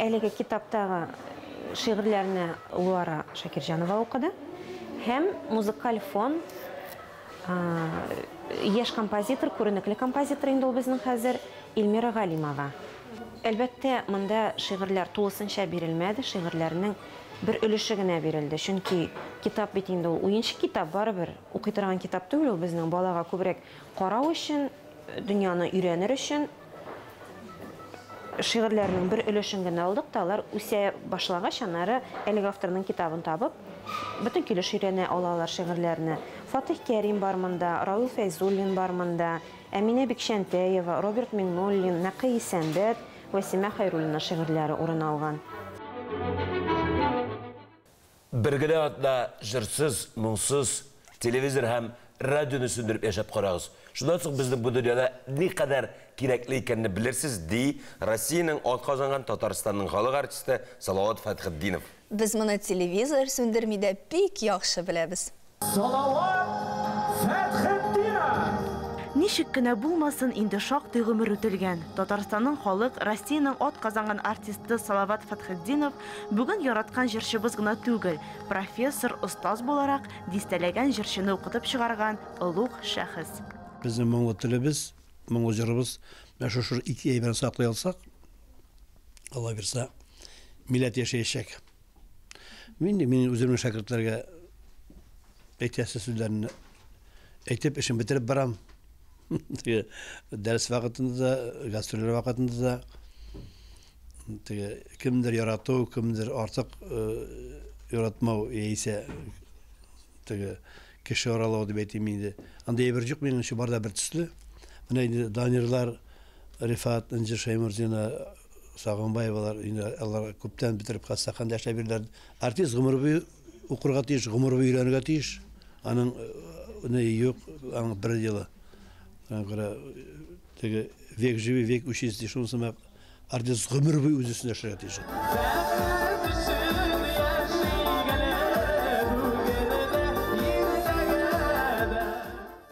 Әлеге китаптагы шигырьләрне Луара Шакирҗанова укыды һәм музыкаль фон яшь композитор, күренекле композитор инде ул безнең хәзер Эльмира Галимова. Әлбәттә, монда шигырьләр тулысынча бирелмәде, шигырьләрнең бер өлеше генә бирелде. Чөнки китап бит инде ул уенчык китап, барыбер укый торган китап түгел ул безнең балага күбрәк карау өчен, дөньяны өйрәнер өчен шигырьләрнең бер өлешен генә алдык та, алар үсә башлагач, аннары әлеге авторның китабын табып, бөтен килеш өйрәнә алалар шигырьләрне. Фатих Кәрим бар монда, Равил Фәйзуллин бар монда, Әминә Бикчәнтәева, Роберт Миңнуллин, Нәкый Исәнбәт, Вәсимә Хәйруллина шигырьләре урын алган. Бер генә атна җырсыз, моңсыз, телевизор һәм радионы сүндереп яшәп карагыз. Шуннан соң безнең бу дөньяда никадәр кирәкле икәнне белерсез, ди Россиянең атказанган Татарстанның халык артисты Салават Фәтхетдинов. Без моны телевизор сүндерми дә бик яхшы беләбез. Салават Фәтхетдинов! Ничек кенә булмасын, инде шактый гомер үтелгән. Татарстанның халык, Россиянең атказанган артисты Салават Фәтхетдинов бүген яраткан җырчыбыз гына түгел, профессор, остаз буларак, дистәләгән җырчыны укытып чыгарган олуг шәхес. Безнең моңлы телебез, моңлы җырыбыз, менә шушы ике әйберне саклый алсак, Алла бирса, милләт яшәячәк. Мин мин үземнең шәкертләргә әйтәсе сүзләрне әйтеп, эшен бетереп барам. Теге дәрес вакытында да, гастрольләр вакытында да теге кемдер ярату, кемдер артык яратмау яисә теге кеше аралау дип әйтим инде. Андый әйбер юк, минем өчен бар да бер төсле. Менә инде Данирлар, Рифат, Энҗе Шәймурзина, Сагынбаевалар инде алар күптән бетереп хастаханәдә эшләп йөриләр. Артист гомер буе укырга тиеш, гомер буе өйрәнергә тиеш. Аның ни юк, аның бер елы. Шуңа күрә теге век живи, век учись ди, шуның сымак артист гомер буе үз өстендә эшләргә тиеш.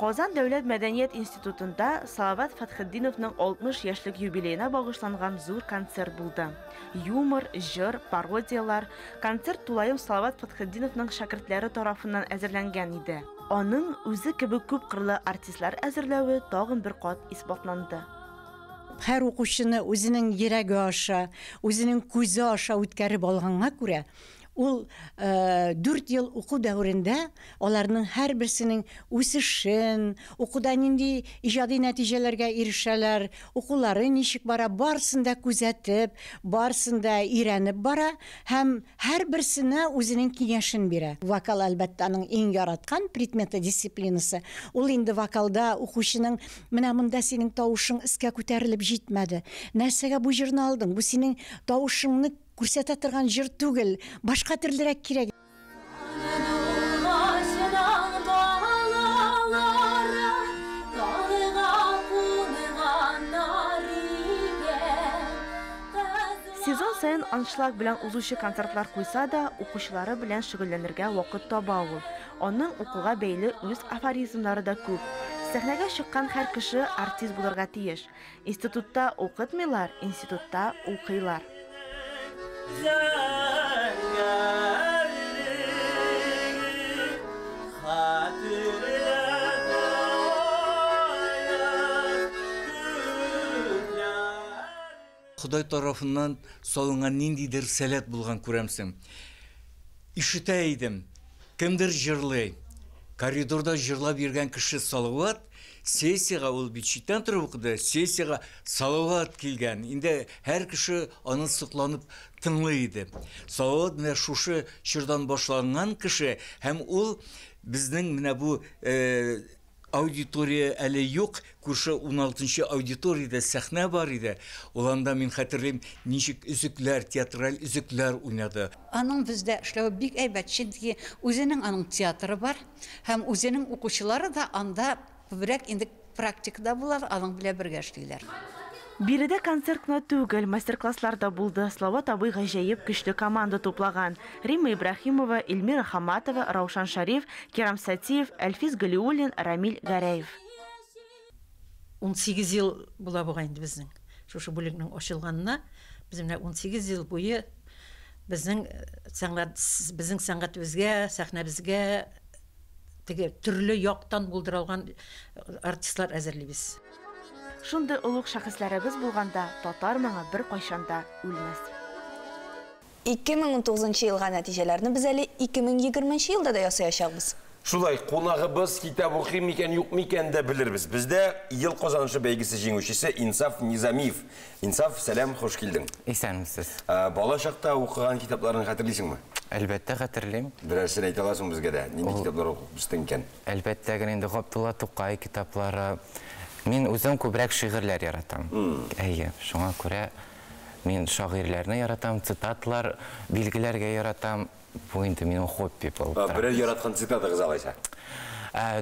Казан дәүләт мәдәният институтында Салават Фәтхетдиновның 60 яшьлек юбилеена багышланган зур концерт булды. Юмор, җыр, пародияләр. Концерт тулаем Салават Фәтхетдиновның шәкертләре тарафыннан әзерләнгән иде. Аның үзе кебек күпкырлы артистлар әзерләве тагын бер кат исбатланды. Һәр укучыны үзенең йөрәге аша, үзенең күзе аша үткәреп алганга күрә, ул дүрт ел уку дәверендә аларның һәрберсенең үсешен, укуда нинди иҗади нәтиҗәләргә ирешәләр, укулары ничек бара, барысын да күзәтеп, барысын да өйрәнеп бара һәм һәрберсенә үзенең киңәшен бирә. Вокал, әлбәттә, аның иң яраткан предметы, дисциплинасы. Ул инде вокалда укучының Менә монда синең тавышың өскә күтәрелеп җитмәде. Нәрсәгә бу җырны алдың? Бу синең тавышыңны күрсәтә торган җыр түгел. Башка төрлерәк кирәк. Сезон саен аншлаг белән узучы концертлар куйса да, укучылары белән шөгыльләнергә вакыт таба ул. Аның укуга бәйле үз афоризмнары да күп. Сәхнәгә чыккан һәр кеше артист булырга тиеш. Институтта укытмыйлар, институтта укыйлар. Ходай тарафыннан салынган ниндидер сәләт булган күрәмсең. Ишетә идем, кемдер җырлый. Коридорда җырлап йөргән кеше Салават, сессиягә ул бит читтән торып укыды, сессиягә Салават килгән. Инде һәр кеше аны сокланып тыңлый иде. Салават менә шушы чордан башланган кеше һәм ул безнең менә бу Аудитория әле юк, күрше уналтынчы аудиториядә сәхнә бар иде. Ул анда, мин хәтерлим, ничек өзекләр, театраль өзекләр уйнады. Аның бездә эшләве бик әйбәт, чөнки үзенең аның театры бар һәм үзенең укучылары да анда күбрәк инде практикада булалар, аның белән бергә эшлиләр. Биредә концерт кына түгел, мастер-класслар да булды. Салават абый гаҗәеп көчле команда туплаган. Римма Ибраһимова, Эльмира Хаматова, Раушан Шәриф, Кирам Сатиев, Әлфис Галиуллин, Рамил Гәрәев. 18 ел була бугай инде безнең шушы бүлекнең ачылганына. Без менә 18 ел буе безнең сәнгать, безнең сәнгатебезгә, сәхнәбезгә теге төрле яктан булдыра алган артистлар әзерлибез. Шундый олуг шәхесләребез булганда татар моңы беркайчан да үлмәс. 2019 елга нәтиҗәләрне без әле 2020 елда да ясаячакбыз. Шулай, кунагыбыз китап укый микән, юк микән дә белербез. Бездә Ел казанышы бәйгесе җиңүчесе Инсаф Низамиев. Инсаф, сәлам, хуш килдең. Исәнмесез. Бала чакта укыган китапларыңны хәтерлисеңме? Әлбәттә, хәтерлим. Берәрсен әйтә аласың безгә дә? Нинди китаплар укып үстең икән? Әлбәттә генә инде Габдулла Тукай китаплары. Мин үзем күбрәк шигырьләр яратам. Әйе, шуңа күрә мин шагыйрьләрне яратам, цитатлар билгеләргә яратам. Бу инде минем хобби булып тора. Берәр яраткан цитатагыз алайса?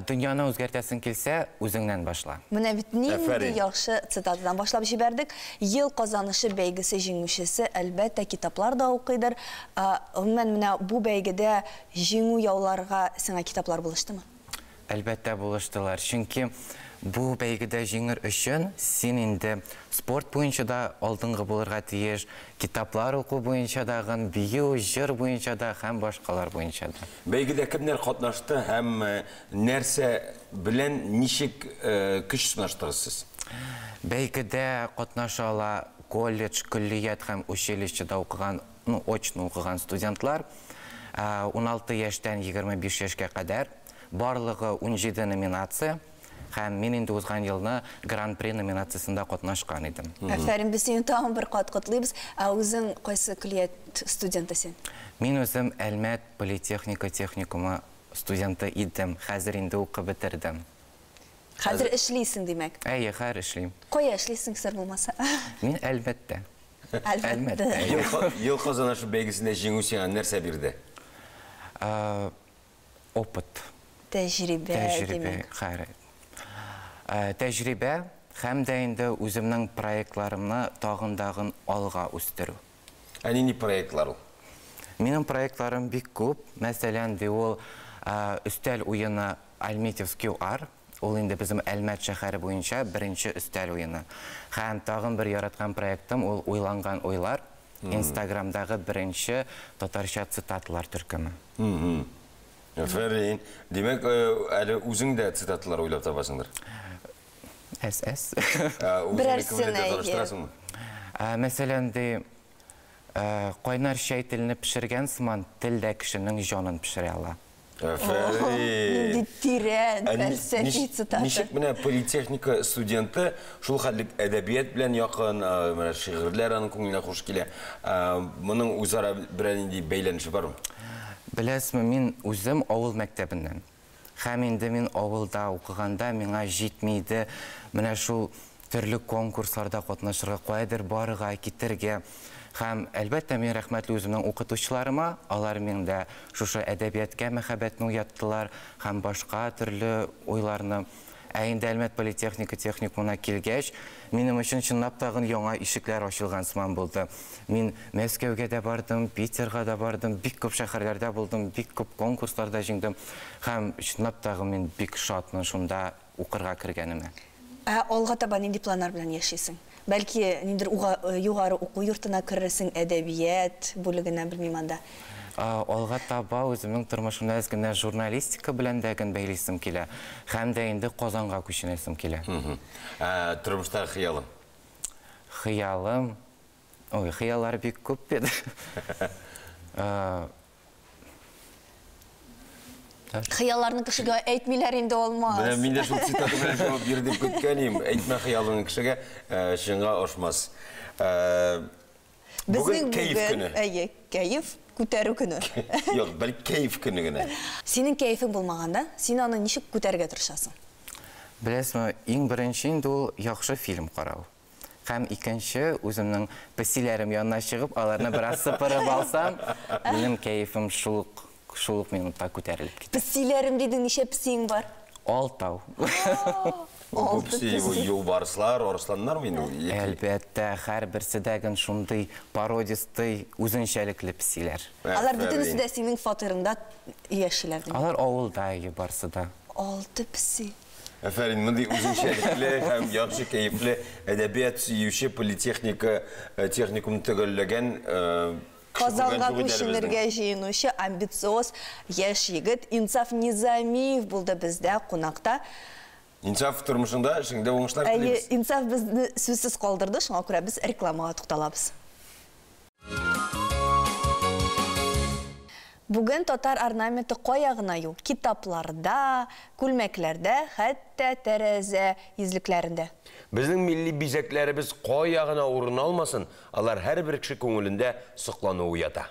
Дөньяны үзгәртәсең килсә, үзеңнән башла. Менә бит нинди яхшы цитатадан башлап җибәрдек. Ел казанышы бәйгесе җиңүчесе, әлбәттә, китаплар да укыйдыр. Гомумән, менә бу бәйгедә җиңү яуларга сиңа китаплар булыштымы? Әлбәттә, булыштылар. Чөнки бу бәйгедә җиңер өчен син инде спорт буенча да алдынгы булырга тиеш, китаплар уку буенча дагын, бию, җыр буенча да һәм башкалар буенча да. Бәйгедә кемнәр катнашты һәм нәрсә белән ничек көч сынаштыгыз сез? Бәйгедә катнаша ала колледж, көллият һәм училищеда укыган, ну, очно укыган студентлар. 16 яшьтән 25 яшькә кадәр. Барлыгы 17 номинация. Һәм мин инде узган елны Гран-при номинациясендә катнашкан идем. Афәрин, без сине тагын бер кат котлыйбыз. Ә үзең кайсы көллият студенты син? Мин үзем Әлмәт политехника техникумы студенты идем. Хәзер инде укып бетердем. Хәзер эшлисең, димәк? Әйе, хәзер эшлим. Кая эшлисең, сер булмаса? Мин Әлмәттә. Әлмәттә. Ел казанышы бәйгесендә җиңү сиңа нәрсә бирде? Опыт. Тәҗрибә, димәк. Тәҗрибә, тәҗрибә һәм дә инде үземнең проектларымны тагын-дагын алга үстерү. Ә нинди проектлар ул? Минем проектларым бик күп. Мәсәлән, ди ул өстәл уены Альметьевск QR. Ул инде безнең Әлмәт шәһәре буенча беренче өстәл уены. Һәм тагын бер яраткан проектым ул Уйланган уйлар. Инстаграмдагы беренче татарча цитаталар төркеме. Афәрин. Димәк, әле үзең дә цитаталар уйлап табасыңдыр? Әз-әз. Берәрсен әйе. Мәсәлән, ди, кайнар чәй телне пешергән сыман, тел дә кешенең җанын пешерә ала. Афәрин. Нинди тирән фәлсәфи цитата. Ничек менә политехника студенты шул хәтлек әдәбият белән якын, менә шигырьләр аның күңеленә хуш килә. Моның үзара берәр нинди бәйләнеше бармы? Беләсезме, мин үзем авыл мәктәбеннән. Һәм инде мин авылда укыганда миңа җитми иде менә шул төрле конкурсларда катнашырга, каядыр барырга, китергә. Һәм, әлбәттә, мин рәхмәтле үземнең укытучыларыма, алар миндә шушы әдәбиятка мәхәббәтне уяттылар һәм башка төрле уйларны. Ә инде Әлмәт политехника техникумына килгәч, минем өчен чынлап тагын яңа ишекләр ачылган сыман булды. Мин Мәскәүгә дә бардым, Питерга да бардым, бик күп шәһәрләрдә булдым, бик күп конкурсларда җиңдем. Һәм чынлап тагын мин бик шатмын шунда укырга кергәнемә. Ә алга таба нинди планнар белән яшисең? Бәлки, ниндидер югары уку йортына керерсең, әдәбият бүлегенә, белмим анда. Алга таба үземнең тормышымда әз генә журналистика белән дә ген бәйлисем килә. Һәм дә инде Казанга күченәсем килә. Тормышта хыялым? Хыялым? Ой, хыяллар бик күп бит. Хыялларны кешегә әйтмиләр инде, Алмаз. Менә мин дә шул цитата белән җавап бир дип көткән идем. Әйтмә хыялыңны кешегә, чынга ашмас. Бүген кәеф көне. Әйе, кәеф күтәрү көне. Юк, бәлки кәеф көне генә. Синең кәефең булмаганда, син аны ничек күтәрергә тырышасың? Беләсезме, иң беренче инде ул яхшы фильм карау. Һәм икенче, үземнең песиләрем янына чыгып, аларны бераз сыпырып алсам, минем кәефем шул ук минутта күтәрелеп китә. Песиләрем дидең, ничә песиң бар? Алтау. Бу песи, бу юлбарыслар, арысланнармы инде ул? Әлбәттә, һәрберсе дә гел шундый породистый, үзенчәлекле песиләр. Алар бөтенесе дә синең фатирыңда яшиләр, димәк? Алар авылда, әйе, барсы да. 6 песи. Афәрин, мондый үзенчәлекле һәм яхшы кәефле әдәбият сөюче политехника техникум төгәлләгән Казанга күченергә җыенучы амбициоз яшь егет Инсаф Низамиев булды бездә кунакта. Инсаф, тормышыңда, эшеңдә уңышлар телибез. Әйе, Инсаф безне сүзсез калдырды, шуңа күрә без рекламага тукталабыз. Бүген татар орнаменты кая гына юк? Китапларда, күлмәкләрдә, хәтта тәрәзә йөзлекләрендә. Безнең милли бизәкләребез кая гына урын алмасын, алар һәрбер кеше күңелендә соклану уята.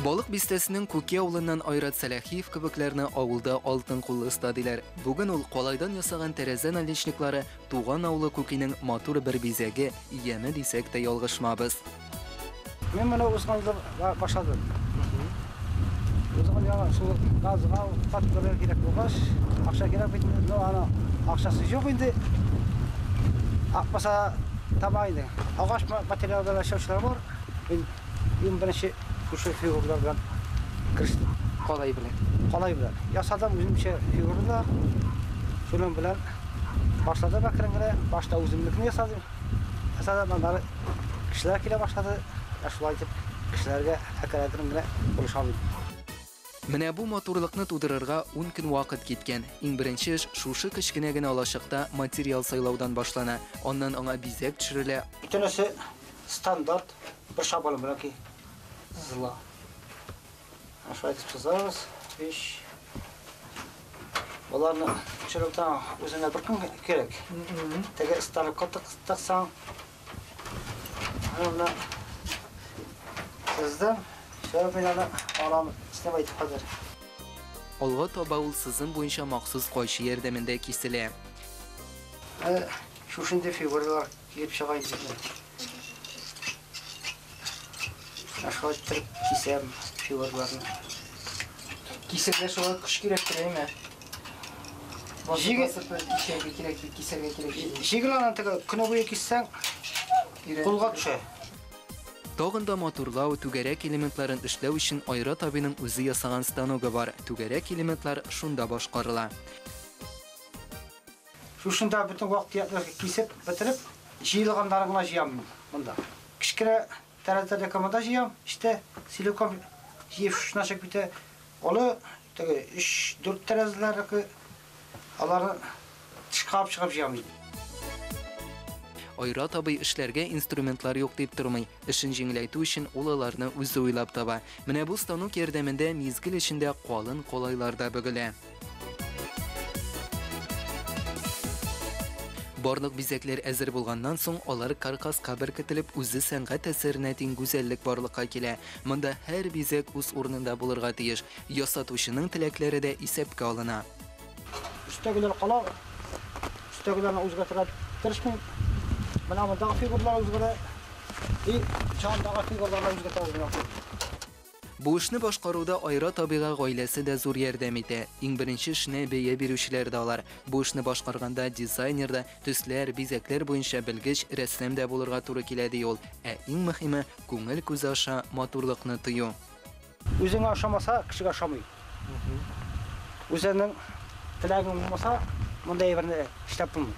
Балык бистәсенең Күке авылыннан Айрат Сәләхиев кебекләрне авылда алтын куллы оста диләр. Бүген ул калайдан ясаган тәрәзә наличниклары туган авылы Күкинең матур бер бизәге, яме дисәк тә ялгышмабыз. Мин моны узган ел башладым. Узган ел шул газга каттырыр кирәк булгач, акча кирәк бит, но аны акчасы юк инде. Акмаса таба инде. Агач материалда эшләүчеләр бар. Мин иң беренче шушы фигуралар белән керештем. Калай белән. Калай белән. Ясадым үземчә фигуралар. Шуның белән башладым әкрен генә. Башта үземнекне ясадым. Ясадым, аннары кешеләр килә башлады. Шулай итеп кешеләргә әкрен генә булыша алдым. Менә бу матурлыкны тудырырга 10 көн вакыт киткән. Иң беренче эш шушы кечкенә генә алачыкта материал сайлаудан башлана. Аннан аңа бизәк төшерелә. Бөтенесе стандарт бер шаблон белән ки сызыла. Шулай итеп сызабыз. Биш. Боларны төшерү үзеңә бер көн кирәк. Теге станокка тыксаң, менә сыздым. Шулай мин аны алам, снимать итеп хәзер. Алга таба ул сызым буенча махсус кайчы ярдәмендә киселә. Шушындый фигуралар килеп чыга инде. Шулай иттереп кисәм фигураларны. Кисәргә шулай көч кирәктер, әйме? Басып кисәргә кирәк, кисәргә кирәк. Җиңел аны теге көне буе киссәң, кулга төшә. Тагын да матурлау, түгәрәк элементларын эшләү өчен Айрат абыйның үзе ясаган станогы бар. Түгәрәк элементлар шунда башкарыла. Шушында бөтен вак-төякләрне кисеп бетереп, җыелганнарын гына җыям мин монда. Кечкенә тәрәзәдә монда җыям, işte силикон җыеп шушына чыгып китә. Олы теге 3-4 тәрәзәләрнеке аларны тышка алып чыгып җыям мин. Айрат абый эшләргә инструментлар юк дип тормый. Эшен җиңеләйтү өчен ул аларны үзе уйлап таба. Менә бу станок ярдәмендә мизгел эчендә калын калайлар да бөгелә. Барлык бизәкләр әзер булганнан соң, алар каркаска беркетелеп, үзе сәнгать әсәренә тиң гүзәллек барлыкка килә. Монда һәр бизәк үз урынында булырга тиеш. Ясатучының теләкләре дә исәпкә алына. Өстәгеләр кала, өстәгеләрне үзгәртергә тырышмыйм. Менә мондагы фигуралар үзгәрә, и җандагы фигураларны үзгәртәбез менә. Бу эшне башкаруда Айрат абыйга гаиләсе дә зур ярдәм итә. Иң беренче эшенә бәя бирүчеләр дә алар. Бу эшне башкарганда дизайнер да, төсләр, бизәкләр буенча белгеч, рәссам да булырга туры килә, ди ул. Ә иң мөһиме, күңел күзе аша матурлыкны тою. Үзеңә ошамаса, кешегә ошамый. Үзеңнең теләгең булмаса, мондай әйберне эшләп булмый.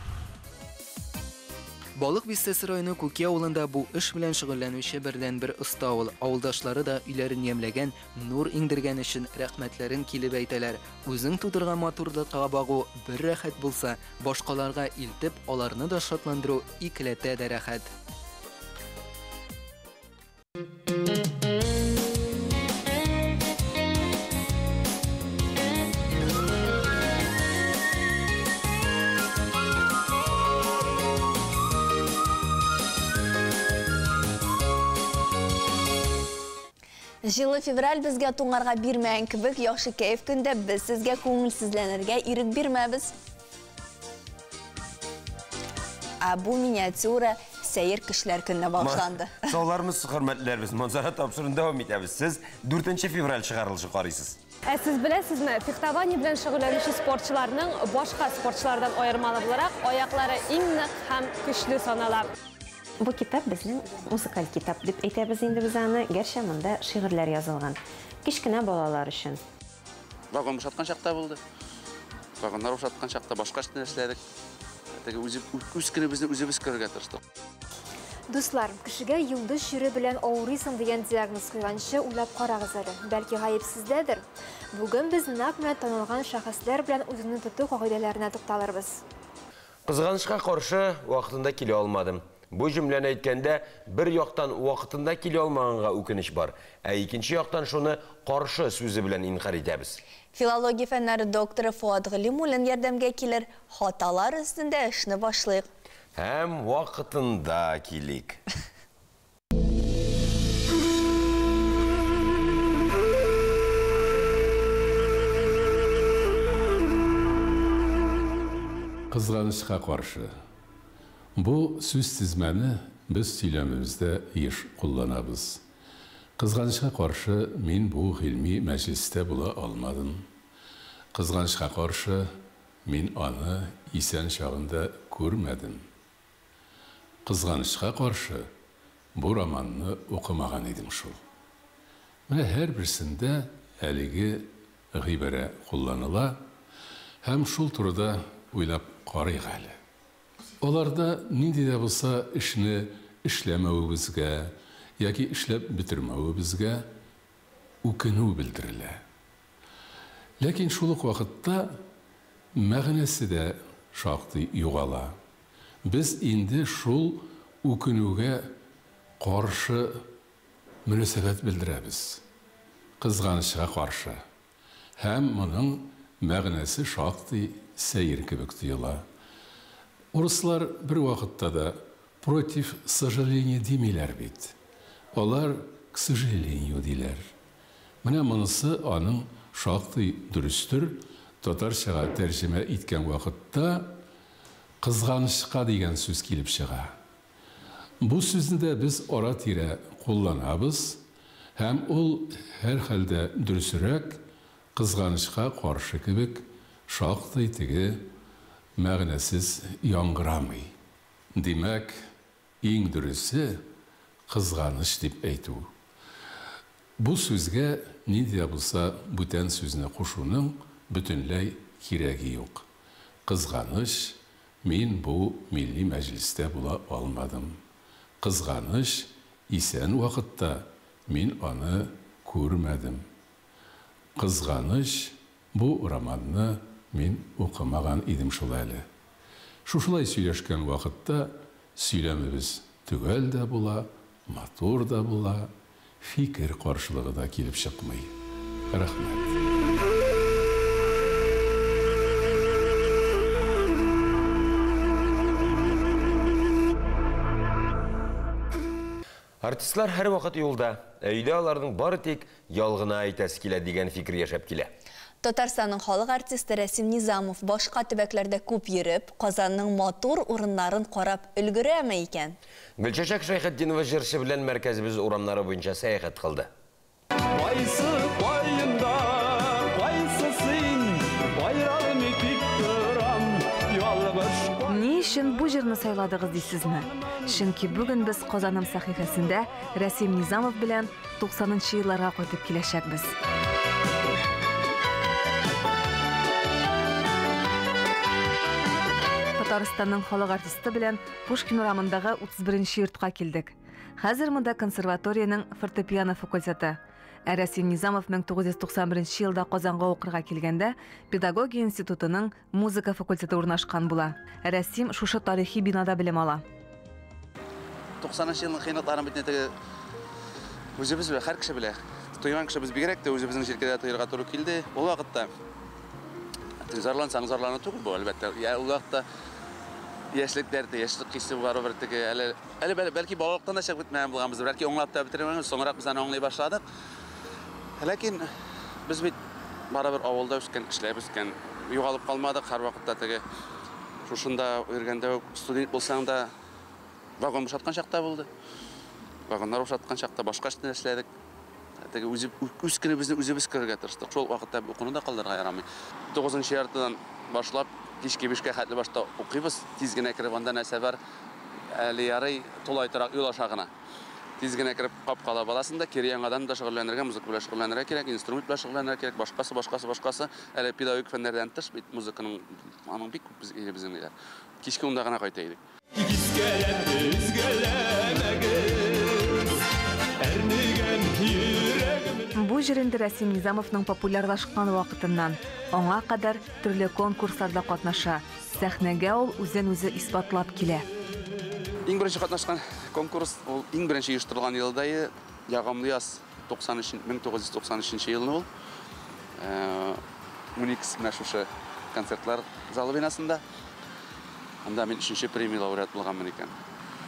Балык Бистәсе районы Күки авылында бу эш белән шөгыльләнүче бердәнбер оста ул. Авылдашлары да өйләрен ямьләгән, нур иңдергән өчен рәхмәтләрен килеп әйтәләр. Үзең тудырган матурлыкка багу бер рәхәт булса, башкаларга илтеп, аларны да шатландыру икеләтә дә рәхәт. Җылы февраль безгә туңарга бирмәгән кебек, яхшы кәеф көндә без сезгә күңелсезләнергә ирек бирмәбез. Ә бу миниатюра сәер кешеләр көненә багышланды. Саулармыз, хөрмәтлеләребез, Манзара тапшыруын дәвам итәбез. Сез 4 февраль чыгарылышы карыйсыз. Ә сез беләсезме, фехтование белән шөгыльләнүче спортчыларның башка спортчылардан аермалы буларак, аяклары иң нык һәм көчле санала. Бу китап безнең музыкаль китап дип әйтәбез инде без аны, гәрчә монда шигырьләр язылган. Кечкенә балалар өчен. Вагон бушаткан чакта булды. Вагоннар бушаткан чакта башка эшне эшләдек. Теге үз көнебезне үзебез күрергә тырыштык. Дуслар, кешегә йолдыз чире белән авырыйсың дигән диагноз куйганчы уйлап карагыз әле. Бәлки гаеп сездәдер? Бүген без нәкъ менә танылган шәхесләр белән үзеңне тоту кагыйдәләренә тукталырбыз. Кызганычка каршы, вакытында килә алмадым. Бу җөмләне әйткәндә, бер яктан вакытында килә алмаганга үкенеч бар, ә икенче яктан шуны каршы сүзе белән инкарь итәбез. Филология фәннәре докторы Фуат Галимуллин ярдәмгә килер, хаталар өстендә эшне башлыйк. Һәм вакытында килик. Кызганычка каршы, бу сүз тезмәне без сөйләмебездә еш кулланабыз. Кызганычка каршы, мин бу гыйльми мәҗлестә була алмадым. Кызганычка каршы, мин аны исән чагында күрмәдем. Кызганычка каршы, бу романны укымаган идем шул. Менә һәрберсендә әлеге гыйбарә кулланыла һәм шул турыда уйлап карыйк әле. Аларда нинди дә булса эшне эшләмәвебезгә яки эшләп бетермәвебезгә үкенү белдерелә. Ләкин шул ук вакытта мәгънәсе дә шактый югала. Без инде шул үкенүгә каршы мөнәсәбәт белдерәбез. Кызганычка каршы. Һәм моның мәгънәсе шактый сәер кебек тоела. Урыслар бер вакытта да против сожаления димиләр бит. Алар к сожалению диләр. Менә монысы аның шактый дөрестер, татарчага тәрҗемә иткән вакытта кызганычка дигән сүз килеп чыга. Бу сүзне дә без ара-тирә кулланабыз, һәм ул һәрхәлдә дөресрәк, кызганычка каршы кебек шактый теге мәгънәсез яңгырамый. Димәк, иң дөресе, кызганыч дип әйтү. Бу сүзгә нинди дә булса бүтән сүзне кушуның бөтенләй кирәге юк. Кызганыч, мин бу Милли Мәҗлестә була алмадым. Кызганыч, исән вакытта мин аны күрмәдем. Кызганыч, бу романны мин укымаган идем шул әле. Шушылай сөйләшкән вакытта сөйләмебез төгәл дә була, матур да була, фикер каршылыгы да килеп чыкмый. Рәхмәт. Артистлар һәрвакыт юлда, ә өйдә аларның бары тик ял гына итәсе килә дигән фикер яшәп килә. Татарстанның халык артисты Рәсим Низамов башка төбәкләрдә күп йөреп, Казанның матур урыннарын карап өлгерәме икән? Гөлчәчәк Шәйхетдинова җырчы белән мәркәзебез урамнары буенча сәяхәт кылды. Кайсы каенда, кайсы син, аералмый тик торам, ялгыш. Ни өчен бу җырны сайладыгыз дисезме? Чөнки бүген без Казаным сәхифәсендә Рәсим Низамов белән 90 нчы елларга кайтып киләчәкбез. Татарстанның халык артисты белән Пушкин урамындагы 31 нче йортка килдек. Хәзер монда консерваториянең фортепиано факультеты. Ә Рәсим Низамов 1991 елда Казанга укырга килгәндә, педагогия институтының музыка факультеты урнашкан була. Рәсим шушы тарихи бинада белем ала. 90 нчы елның кыенлыкларын бит теге үзебез белә, һәр кеше белә. Тойган кеше без бигрәк тә үзебезнең җилкәдә тоерга туры килде. Ул вакытта зарлансаң зарлану түгел бу, әлбәттә. Я ул вакытта яшьлек дәрте, яшьлек хисе барыбер теге әле әле бәлки балалыктан да чыгып бетмәгән булганбыз, бәлки аңлап та бетермәгәнбез, соңрак без аны аңлый башладык. Ләкин без бит барыбер авылда үскән, эшләп үскән, югалып калмадык, һәрвакытта теге шушында йөргәндә үк студент булсаң да вагон бушаткан чакта булды. Вагоннар бушаткан чакта башка эшне эшләдек. Теге үзе үз көнебезне үзебез күрергә тырыштык. Шул вакытта укуны да калдырырга ярамый. 9 яртыдан башлап кичке 5кә хәтле башта укыйбыз. Тиз генә кереп анда нәрсә бар, әле ярый тулай торак юл аша гына. Тиз генә кереп капкалап аласың да, кире яңадан да шөгыльләнергә, музыка белән шөгыльләнергә кирәк, инструмент белән шөгыльләнергә кирәк, башкасы, башкасы, башкасы. Әле педагогик фәннәрдән тыш бит музыканың аның бик күп безнең ниләр. Кичке 10да гына кайта идек. Кискәләп, өзгәләмәгез, әрнегән йөрәгем. Бу җыр инде Рәсим Низамовның популярлашкан вакытыннан. Аңа кадәр төрле конкурсларда катнаша. Сәхнәгә ул үзен-үзе исбатлап килә. Иң беренче катнашкан конкурс ул иң беренче оештырылган елда Ягымлы яз 1993 елны ул. Уникс менә шушы концертлар залы бинасында. Анда мин 3нче премия лауреат булганмын икән.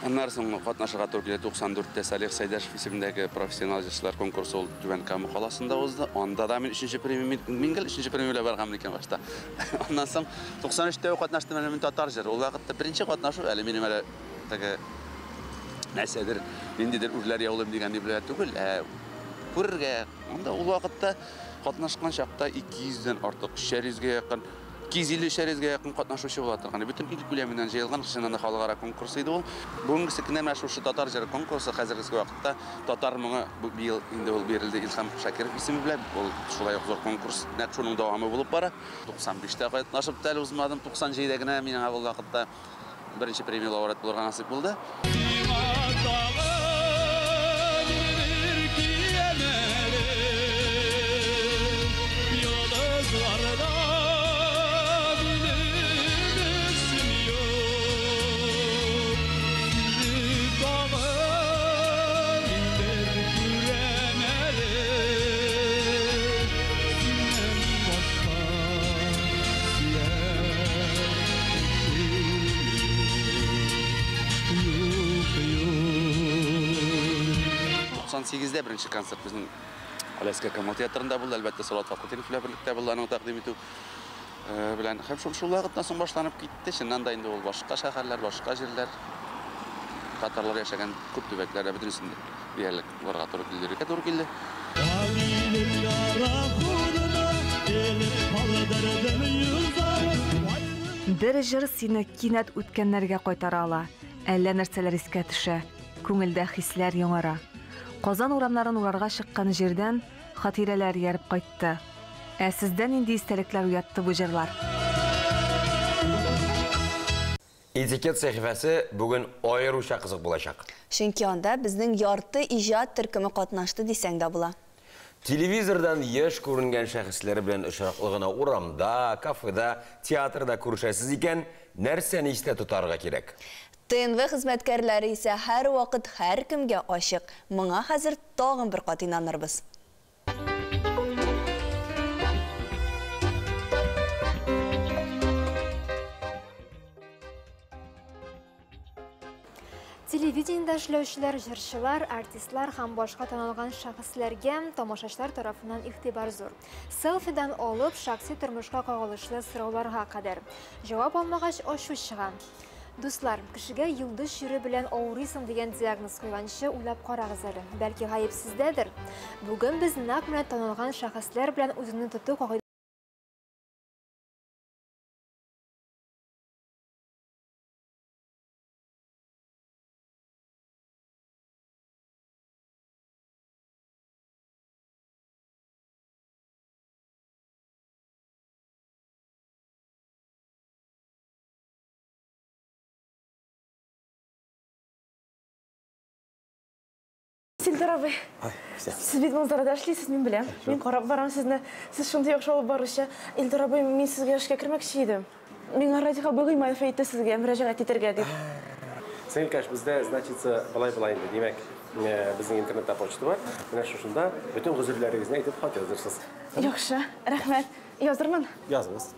Аннан соң катнашырга туры килде 94-тә Салих Сәйдәшев исемендәге профессионал җырчылар конкурсы ул Түбән Кама каласында узды. Анда да мин 3нче премия, мин гел 3нче премия белән барганмын икән башта. Аннан соң 93-тә катнаштым әле мин татар җыры. Ул вакытта беренче катнашу әле минем әле теге нәрсәдер, ниндидер үрләр яулыйм дигән ни белән түгел, ә күрергә. Анда ул вакытта катнашкан чакта 200дән артык, 300гә якын, 250 300гә якын катнашучы була торган. Бөтен ил күләменнән җыелган чыннан да халыкара конкурс иде ул. Бүгенге көндә менә шушы татар җыры конкурсы хәзерге вакытта татар моңы быел инде ул бирелде Илһам Шакиров исеме белән. Ул шулай ук зур конкурс, нәкъ шуның дәвамы булып бара. 95-тә катнашып та әле узмадым, 97-дә генә миңа ул вакытта беренче премия лауреат булырга насыйп булды. 98-дә беренче концерт безнең Аләскә Камал театрында булды. Әлбәттә, Салават Фәхретдинов белән берлектә булды аның тәкъдим итү белән. Һәм шул вакыттан соң башланып китте. Чыннан да инде ул башка шәһәрләр, башка җирләр, татарлар яшәгән күп төбәкләрдә бөтенесендә диярлек барырга туры килде, йөрергә туры килде. Бер җыр сине кинәт үткәннәргә кайтара ала. Әллә нәрсәләр искә төшә, күңелдә хисләр яңара. Казан урамнарын урарга чыккан җирдән хатирәләр ияреп кайтты. Ә сездә нинди истәлекләр уятты бу җырлар? Этикет сәхифәсе бүген аеруча кызык булачак. Чөнки анда безнең ярты иҗат төркеме катнашты дисәң дә була. Телевизордан еш күренгән шәхесләр белән очраклы гына урамда, кафеда, театрда күрешәсез икән, нәрсәне истә тотарга кирәк? ТНВ хезмәткәрләре исә һәрвакыт һәркемгә ачык. Моңа хәзер тагын бер кат инанырбыз. Телевидениедә эшләүчеләр, җырчылар, артистлар һәм башка танылган шәхесләргә тамашачылар тарафыннан игътибар зур. Селфидан алып, шәхси тормышка кагылышлы сорауларга кадәр. Җавап алмагач, ачу чыга. Дуслар, кешегә йолдыз чире белән авырыйсың дигән диагноз куйганчы уйлап карагыз әле. Бәлки гаеп сездәдер? Бүген без нәкъ менә танылган шәхесләр белән үзеңне тоту Илдар абый, сез бит Манзарада эшлисез, мин беләм. Мин карап барам сезне. Сез шундый яхшы алып баручы. Илдар абый, мин сезгә эшкә кермәкче идем. Миңа Радик абый Гыймаев әйтте сезгә мөрәҗәгать итәргә дип. Сеңелкәш, бездә, значится, болай-болай инде. Димәк, безнең интернетта почта бар. Менә шушында бөтен гозерләрегезне әйтеп хат язырсыз. Яхшы, рәхмәт. Язырмын. Языгыз.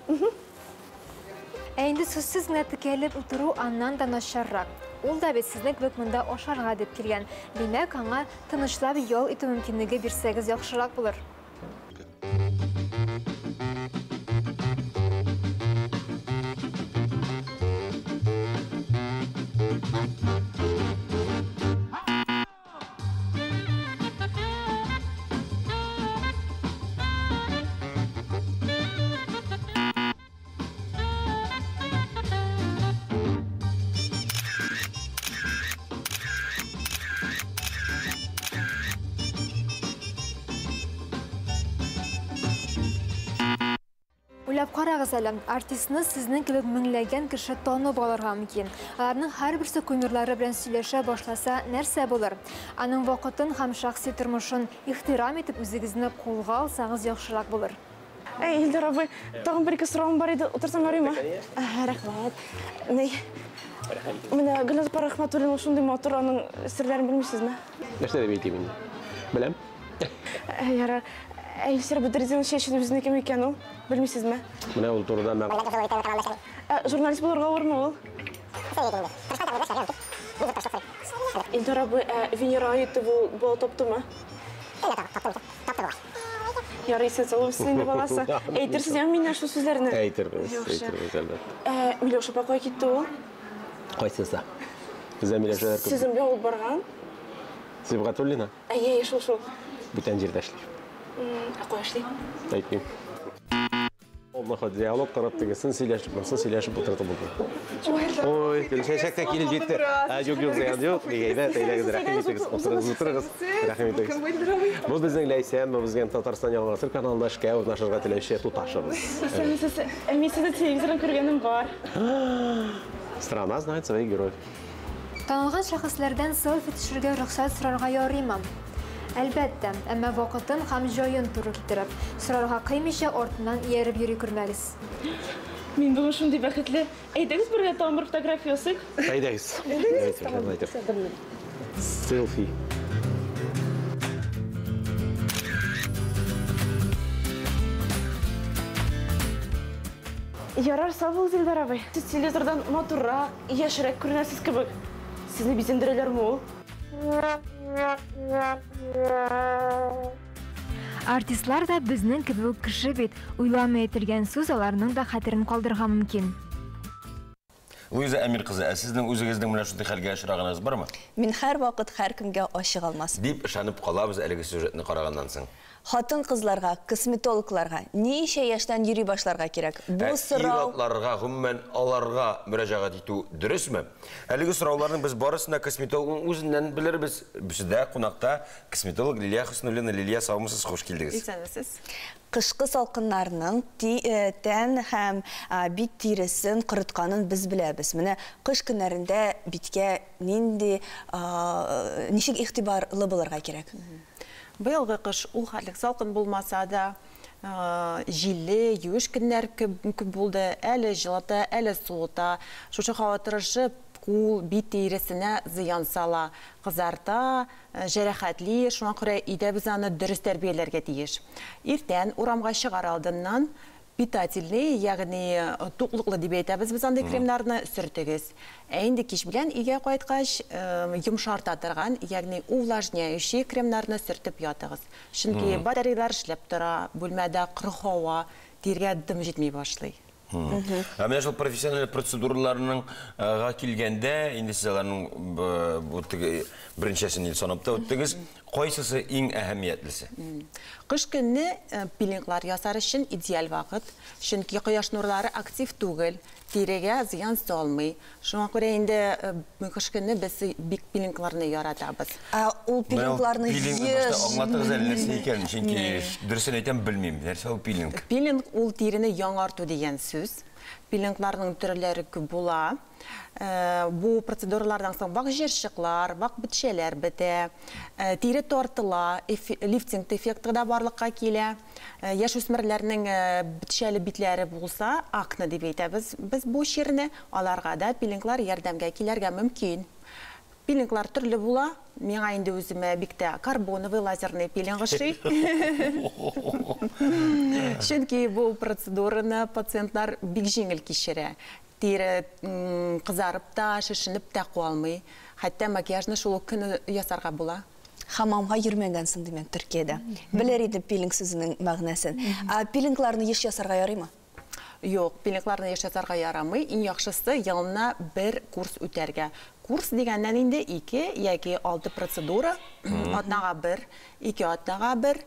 Ә инде сүзсез генә текәлеп утыру аннан да начаррак. Ул да бит сезнең кебек монда ашарга дип килгән. Димәк, аңа тынычлап ял итү мөмкинлеге бирсәгез яхшырак булыр. Уйлап карагыз әле, артистны сезнең кебек меңләгән кеше танып алырга мөмкин. Аларның һәрберсе кумирлары белән сөйләшә башласа, нәрсә булыр? Аның вакытын һәм шәхси тормышын ихтирам итеп үзегезне кулга алсагыз яхшырак булыр. Әй, Илдар абый, тагын бер-ике соравым бар иде, утырсам ярыймы? Рәхмәт. Ни? Менә Гөлназ апа Рәхмәтуллина шундый матур, аның серләрен белмисезме? Нәрсә дип әйтим инде? Беләм. Ярар. Илсөя Бәдретдинова чәчен үзенеке микән ул? Белмисезме? Менә ул турыда мәгълүмат. Журналист булырга авырмы ул? Илдар абый, Венера Аитова ул бала таптымы? Ярый, исән сау булсын инде баласы. Әйтерсез яме миннән шул сүзләрне? Әйтербез, әйтербез, әлбәттә. Миләүшә апа кая китте ул? Кайсысы? Бездә Миләүшәләр күп. Сезнең белән алып барган? Сибгатуллина? Әйе, әйе, шул, шул. Бүтән җирдә эшли. Ә кая эшли? Әйтмим. Аллаһ, диалог корып, тегесен сөйләшеп, монысын сөйләшеп утыртып булды. Ой, Гөлчәчәк тә килеп җитте. Ә, юк, юк, зыян юк. Бик әйбәт, әйдәгез, рәхим итегез. Утырыгыз, утырыгыз. Рәхим итегез. Бу безнең Ләйсән, бу безнең Татарстан Яңа гасыр каналында эшкә урнашырга теләүче туташыбыз. Исәнмесез. Мин сезне телевизордан күргәнем бар. Страна знает своих героев. Танылган шәхесләрдән селфи төшерергә рөхсәт сорарга ярыймы? Әлбәттә, әмма вакытын һәм җаен туры китереп, сорарга кыймыйча артыннан ияреп йөри күрмәгез. Мин бүген шундый бәхетле. Әйдәгез бергә тагын бер фотография ясыйк. Әйдәгез. Әйдәгез. Селфи. Ярар, сау булыгыз, Илдар абый. Сез телевизордан матуррак, яшьрәк күренәсез кебек. Сезне бизәндерәләрме ул? Артистлар да безнең кебек үк кеше бит. Уйламый әйтелгән сүз аларның да хәтерен калдырырга мөмкин. Луиза Әмир кызы, ә сезнең үзегезнең менә шундый хәлгә очраганыгыз бармы? Мин һәрвакыт һәркемгә ачык алмас. Дип ышанып калабыз әлеге сюжетны караганнан соң. Хатын-кызларга, косметологларга ничә яшьтән йөри башларга кирәк? Бу Ә сорау ир-атларга, гомумән, аларга мөрәҗәгать итү дөресме? Әлеге сорауларның без барысын да косметологның үзеннән белербез. Бездә кунакта косметолог Лилия Хөснуллина. Лилия, саумысыз, хуш килдегез. Исәнмесез. Кышкы салкыннарның тән һәм бит тиресен корытканын без беләбез. Менә кыш көннәрендә биткә нинди, ничек игътибарлы булырга кирәк? Быелгы кыш ул хәтлек салкын булмаса да, җилле, юеш көннәр күп булды. Әле җылыта, әле суыта. Шушы һава торышы кул, бит тиресенә зыян сала, кызарта, җәрәхәтли. Шуңа күрә өйдә без аны дөрес тәрбияләргә тиеш. Иртән урамга чыгар алдыннан питательный, ягъни туклыклы дип әйтәбез без андый кремнарны сөртегез. Ә инде кич белән өйгә кайткач, йомшарта торган, ягъни увлажняющий кремнарны сөртеп ятыгыз. Чөнки батареялар эшләп тора, бүлмәдә коры һава, тиргә дым җитми башлый. Ә менә шул профессиональ процедураларның га килгәндә, инде сез аларның бу теге берничәсен инде санап та үттегез. Кайсысы иң әһәмиятлесе? Кыш көнне пилинглар ясар өчен идеаль вакыт, чөнки кояш нурлары актив түгел, тирегә зыян салмый. Шуңа күрә инде кыш көнне без бик пилингларны яратабыз. Ә ул Менә ул пилингларны пилинг еш башта аңлатыгыз әле нәрсә икәнен, чөнки дөресен әйтәм, белмим. Нәрсә ул пилинг? Пилинг ул тирене яңарту дигән сүз. Пилингларның төрләре күп була. Бу процедуралардан соң вак җырчыклар, вак бетчәләр бетә, тире тартыла, лифтинг эффекты да барлыкка килә. Яшүсмерләрнең бетчәле битләре булса, акне дип әйтәбез без бу чирне, аларга да пилинглар ярдәмгә килергә мөмкин. Пилинглар төрле була. Миңа инде үземә бик тә карбоновый лазерный пилинг ошый. Чөнки бу процедураны пациентлар бик җиңел кичерә. Тире кызарып та, шешенеп тә калмый. Хәтта макияжны шул ук көнне ясарга була. Хамамга йөрмәгәнсең, димәк, Төркиядә. Белер идем пилинг сүзенең мәгънәсен. Ә пилингларны еш ясарга ярыймы? Юк, пилингларны еш ясарга ярамый. Иң яхшысы елына бер курс үтәргә. Курс дигәннән инде 2 яки 6 процедура, атнага бер, 2 атнага бер,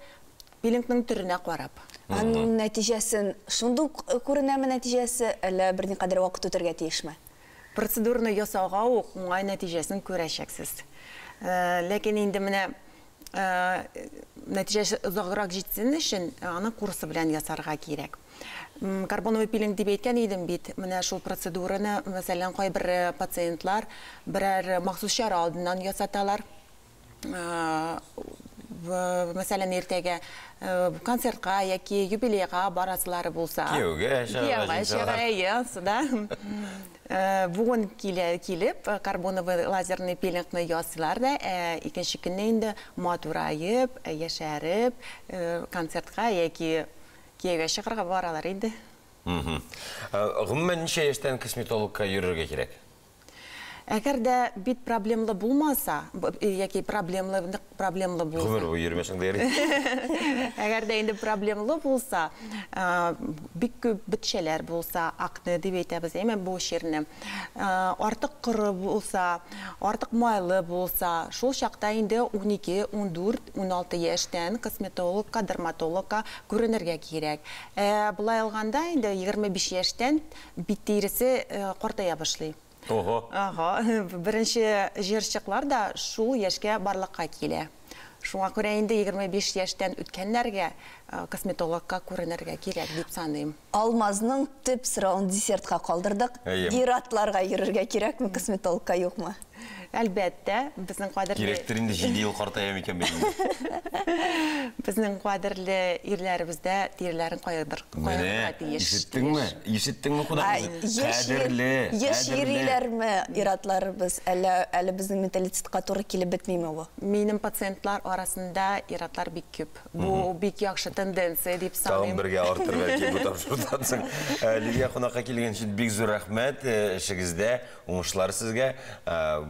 пилингның төренә карап. Аның нәтиҗәсен шундук күренәме нәтиҗәсе, әллә берникадәр вакыт үтәргә тиешме? Процедураны ясауга ук уңай нәтиҗәсен күрәчәксез. Ләкин инде менә нәтиҗәсе озаграк җитсен өчен аны курсы белән ясарга кирәк. Карбоновый пилинг дип әйткән идем бит. Менә шул процедураны, мәсәлән, кайбер пациентлар берәр махсус чара алдыннан ясаталар. Мәсәлән, иртәгә концертка яки юбилейга барасылары булса. Кияүгә чыгарга Кияүгә җыенсалар. чыга, әйе, ансы да. Бүген килеп, карбоновый лазерный пилингны ясыйлар да, икенче көнне инде матураеп, яшәреп, концертка яки кияүгә чыгарга баралар инде. Гомумән, ничә яшьтән косметологка йөрергә кирәк? Әгәр дә бит проблемлы булмаса, яки проблемлы, нык проблемлы булса. Гомер буе йөрмәсәң дә ярый. Әгәр дә инде проблемлы булса, бик күп бетчәләр булса, акне дип әйтәбез, әйме бу чирне. Артык коры булса, артык майлы булса, шул чакта инде 12, 14, 16 яшьтән косметологка, дерматологка күренергә кирәк. Болай алганда инде 25 яшьтән бит тиресе картая башлый. Ого. Ага, беренче җырчыклар да шул яшькә барлыкка килә. Шуңа күрә инде 25 яшьтән үткәннәргә косметологка күренергә кирәк дип саныйм. Алмазның төп соравын десертка калдырдык. Әйе. Ир-атларга йөрергә кирәкме, косметологка юкмы? Әлбәттә, безнең кадерле Кирәктер инде, 7 ел картаям икән бит инде. Безнең кадерле ирләребездә тиреләрен Менә, кайгыртырга тиеш. ишеттеңме? Ишеттеңме, кунак? Кадерле, Еш кадерле. йөриләрме ир-атларыбыз? Әллә әле безнең менталитетка туры килеп бетмиме бу? Минем пациентлар арасында ир-атлар бик күп. Бу бик яхшы тенденция дип Тагын саныйм. бергә артыр бәлки бу тапшырудан соң. Лилия, кунакка килгән өчен бик зур рәхмәт. Эшегездә уңышлар сезгә.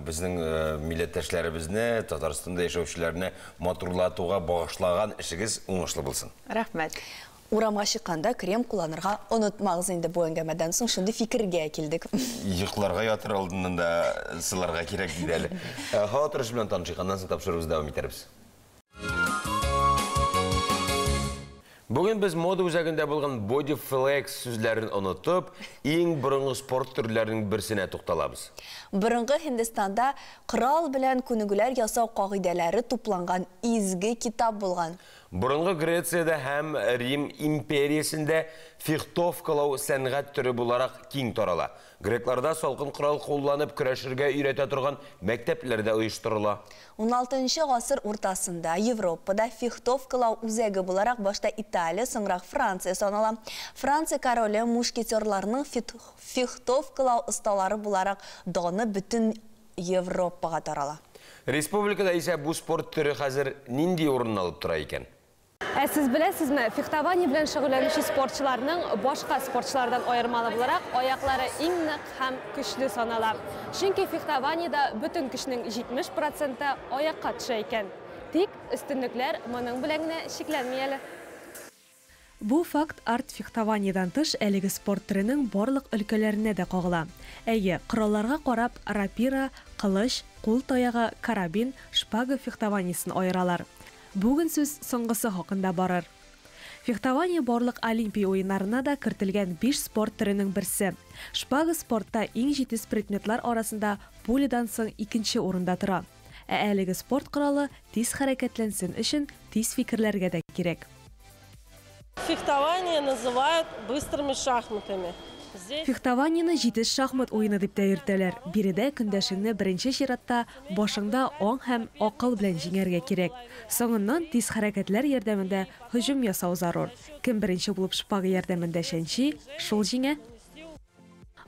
безнең милләттәшләребезне, Татарстанда яшәүчеләрне матурлатуга багышлаган эшегез уңышлы булсын. Рәхмәт. Урамга чыкканда крем кулланырга онытмагыз инде, бу әңгәмәдән соң шундый фикергә килдек. Йокларга ятыр алдыннан да сыларга кирәк диде әле. Һава торышы белән танышыйк, аннан соң тапшыруыбызны дәвам итәрбез. Бүген без мода үзәгендә булган body flex сүзләрен онытып, иң борынгы спорт төрләренең берсенә тукталабыз. Борынгы Һиндстанда корал белән күнегүләр ясау кагыйдәләре тупланган изге китап булган. Борынгы Грециядә һәм Рим империясендә фехтовкалау сәнгать төре буларак киң тарала. Грекларда салкын корал кулланып көрәшергә өйрәтә торган мәктәпләр дә оештырыла. 16 гасыр уртасында Европада фехтовкалау үзәге буларак башта Италия, соңрак Франция санала. Франция короле мушкетерларның фехтовкалау осталары буларак даны бөтен Европага тарала. Республикада исә бу спорт төре хәзер нинди урын алып тора икән? Ә сез беләсезме, фехтование белән шөгыльләнүче спортчыларның башка спортчылардан аермалы буларак, аяклары иң нык һәм көчле санала. Чөнки фехтованиедә бөтен көчнең 70% аякка төшә икән. Тик өстенлекләр моның белән генә чикләнми әле. Бу факт арт-фехтованиедан тыш әлеге спорт төренең барлык өлкәләренә дә кагыла. Әйе, коралларга карап рапира, кылыч, кул таягы, карабин, шпага фехтованиесен аералар. Бүген сүз соңгысы хакында барыр. Фехтование барлык Олимпия уеннарына да кертелгән 5 спорт төренең берсе. Шпага спортта иң җитез предметлар арасында пулядан соң икенче урында тора. Ә әлеге спорт коралы тиз хәрәкәтләнсен өчен тиз фикерләргә дә кирәк. Фехтование называют быстрыми шахматами. Фехтованиены җитез шахмат уены дип тә йөртәләр. Биредә көндәшеңне беренче чиратта башыңда аң һәм акыл белән җиңәргә кирәк. Соңыннан тиз хәрәкәтләр ярдәмендә һөҗүм ясау зарур. Кем беренче булып шпага ярдәмендә чәнчи, шул җиңә.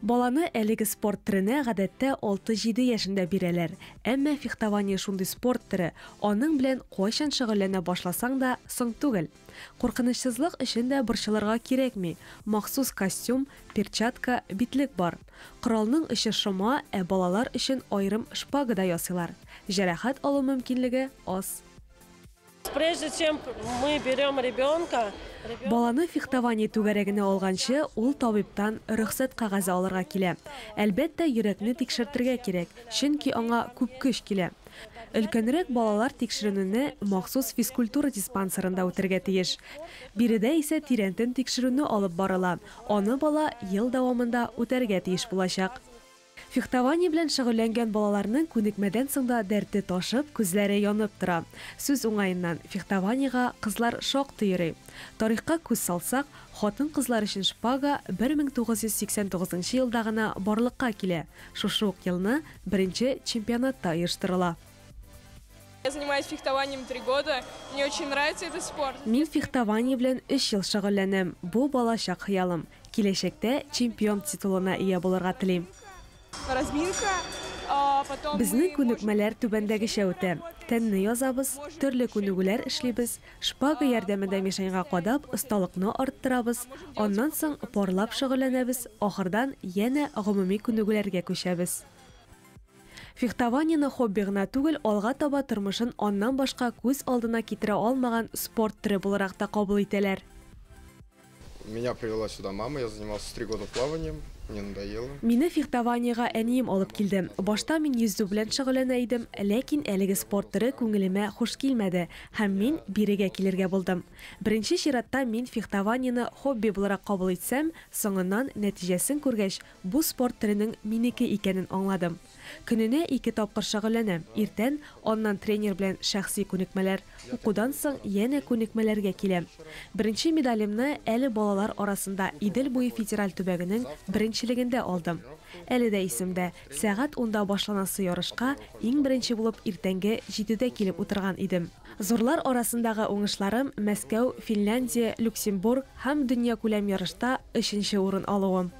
Баланы әлеге спорт төренә гадәттә 6-7 яшендә бирәләр. Әмма фехтование шундый спорт төре, аның белән кайчан шөгыльләнә башласаң да соң түгел. Куркынычсызлык өчен дә борчылырга кирәкми. Махсус костюм, перчатка, битлек бар. Коралның очы шома, ә балалар өчен аерым шпага да ясыйлар. Җәрәхәт алу мөмкинлеге аз. Прежде чем мы берем ребенка, Баланы фехтование түгәрәгенә алганчы, ул табибтан рөхсәт кәгазе алырга килә. Әлбәттә, йөрәкне тикшертергә кирәк, чөнки аңа күп көч килә. Өлкәнрәк балалар тикшеренүне махсус физкультура диспансерында үтәргә тиеш. Биредә исә тирәнтен тикшерүне алып барыла. Аны бала ел дәвамында үтәргә тиеш булачак. Фехтование белән шөгыльләнгән балаларның күнекмәдән соң да дәрте ташып, күзләре янып тора. Сүз уңаеннан, фехтованиега кызлар шактый йөри. Тарихка күз салсак, хатын-кызлар өчен шпага 1989 елда гына барлыкка килә. Шушы ук елны беренче чемпионатта оештырыла. Я занимаюсь фехтованием 3 года. Мне очень нравится этот спорт. Мин фехтование белән 3 ел шөгыльләнәм. Бу балачак хыялым. Киләчәктә чемпион титулына ия булырга телим. Разминка, потом Безнең күнекмәләр түбәндәгечә үтә. Тәнне язабыз, төрле күнегүләр эшлибез, шпага ярдәмендә мишеньга кадап, осталыкны арттырабыз, аннан соң парлап шөгыльләнәбез, ахырдан янә гомуми күнегүләргә күчәбез. Фехтованиены хобби гына түгел, алга таба тормышын аннан башка күз алдына китерә алмаган спорт төре буларак та кабул итәләр. Меня привела сюда мама, я занимался 3 года плаванием. Мне надоело. Мине фехтованиега әнием алып килде. Башта мин йөзү белән шөгыльләнә идем, ләкин әлеге спорт төре күңелемә хуш килмәде һәм мин бирегә килергә булдым. Беренче чиратта мин фехтованиены хобби буларак кабул итсәм, соңыннан нәтиҗәсен күргәч, бу спорт төренең минеке икәнен аңладым. Көненә 2 тапкыр шөгыльләнәм. Иртән, аннан тренер белән шәхси күнекмәләр, укудан соң янә күнекмәләргә киләм. Беренче медалемне әле балалар арасында Идел буе федераль төбәгенең беренчелегендә алдым. Әле дә исемдә, сәгать 10-да башланасы ярышка иң беренче булып иртәнге 7-дә килеп утырган идем. Зурлар арасындагы уңышларым Мәскәү, Финляндия, Люксембург һәм дөньякүләм ярышта 3-нче урын алуым.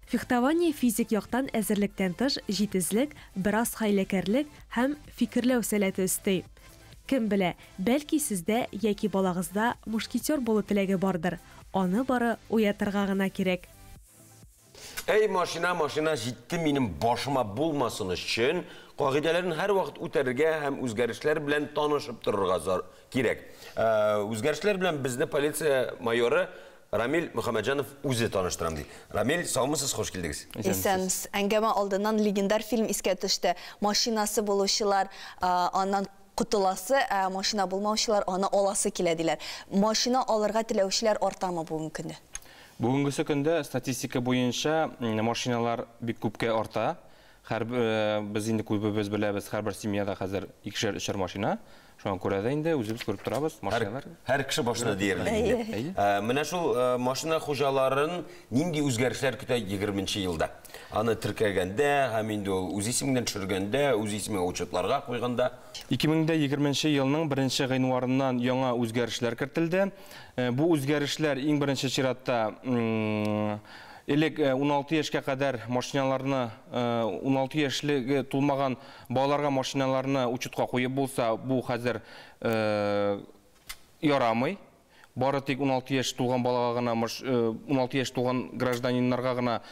Фехтование физик яктан әзерлектән тыш җитезлек, бераз хәйләкәрлек һәм фикерләү сәләте өсти. Кем белә, бәлки сездә яки балагызда мушкетер булу теләге бардыр. Аны бары уятырга гына кирәк. Эй, машина, машина җитте минем башыма булмасын өчен кагыйдәләрен һәрвакыт үтәргә һәм үзгәрешләр белән танышып торырга кирәк. Үзгәрешләр белән безне полиция майоры Рамил Мөхәммәтҗанов үзе таныштырам ди. Рамил, саумысыз, хуш килдегез. Исәнмесез. Әңгәмә алдыннан легендар фильм искә төште. Машинасы булучылар аннан котыласы, ә машина булмаучылар аны аласы килә диләр. Машина алырга теләүчеләр артамы бүгенге көндә? Бүгенгесе көндә статистика буенча машиналар бик күпкә арта. Һәр без инде күбебез беләбез, һәрбер семьяда хәзер икешәр, өчәр машина. Шуңа күрә дә инде үзебез күреп торабыз, машиналар. Һәр кеше башына диярлек инде. Менә шул машина хуҗаларын нинди үзгәрешләр көтә 20 елда? Аны теркәгәндә һәм инде ул үз исемеңнән төшергәндә, үз исемеңә учетларга куйганда. 2020 елның 1 гыйнварыннан яңа үзгәрешләр кертелде. Бу үзгәрешләр иң беренче чиратта элек 16 яшькә кадәр машиналарны, 16 яшьлеге тулмаган балаларга машиналарны учетка куеп булса, бу хәзер ярамый. Бары тик 16 яшь тулган балага гына, 16 яшь тулган гражданиннарга гына,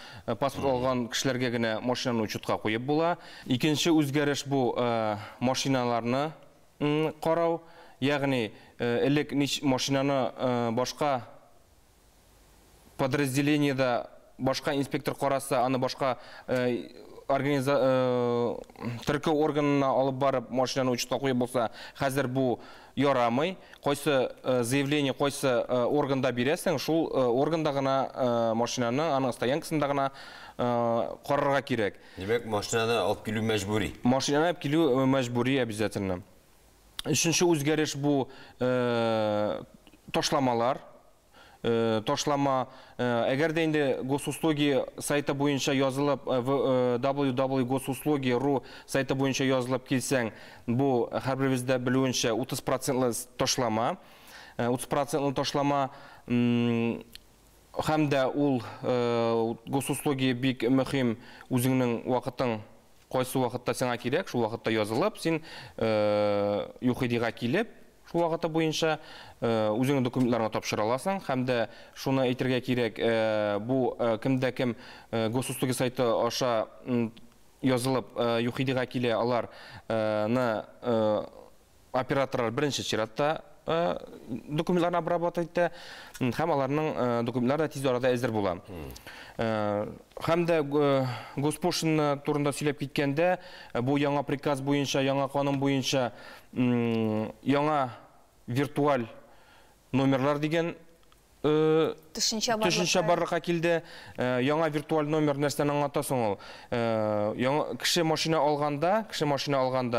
паспорт алган кешеләргә генә машинаны учетка куеп була. Икенче үзгәреш бу машиналарны карау, ягъни элек машинаны башка подразделениедә башка инспектор караса, аны башка теркәү органына алып барып машинаны учетка куеп булса, хәзер бу ярамый. Кайсы заявление, кайсы органда бирәсең, шул органда гына машинаны, аның стоянкасында гына карарга кирәк. Димәк, машинаны алып килү мәҗбүри. Машинаны алып килү мәҗбүри обязательно. Өченче үзгәреш бу ташламалар. Ташлама, әгәр дә инде госуслуги сайты буенча язылып, www.gosuslugi.ru сайты буенча язылып килсәң, бу һәрберебез дә белүенчә 30% ташлама. 30% ташлама һәм дә ул госуслуги бик мөһим, үзеңнең вакытың кайсы вакытта сиңа кирәк, шул вакытта язылып, син ЮХИДИга килеп, шул вакыты буенча үзеңнең документларыңны тапшыра аласың. Һәм дә шуны әйтергә кирәк, бу кемдә кем госуслуги сайты аша язылып ЮХИДИга килә, аларны операторлар беренче чиратта документларны обрабатывать итә һәм аларның документлары да тиз арада әзер була. Һәм дә госпошлина турында сөйләп киткәндә, бу яңа приказ буенча, яңа канун буенча яңа виртуаль номерлар дигән төшенчә барлыкка килде. Яңа виртуаль номер нәрсәне аңлата соң ул? Кеше машина алганда,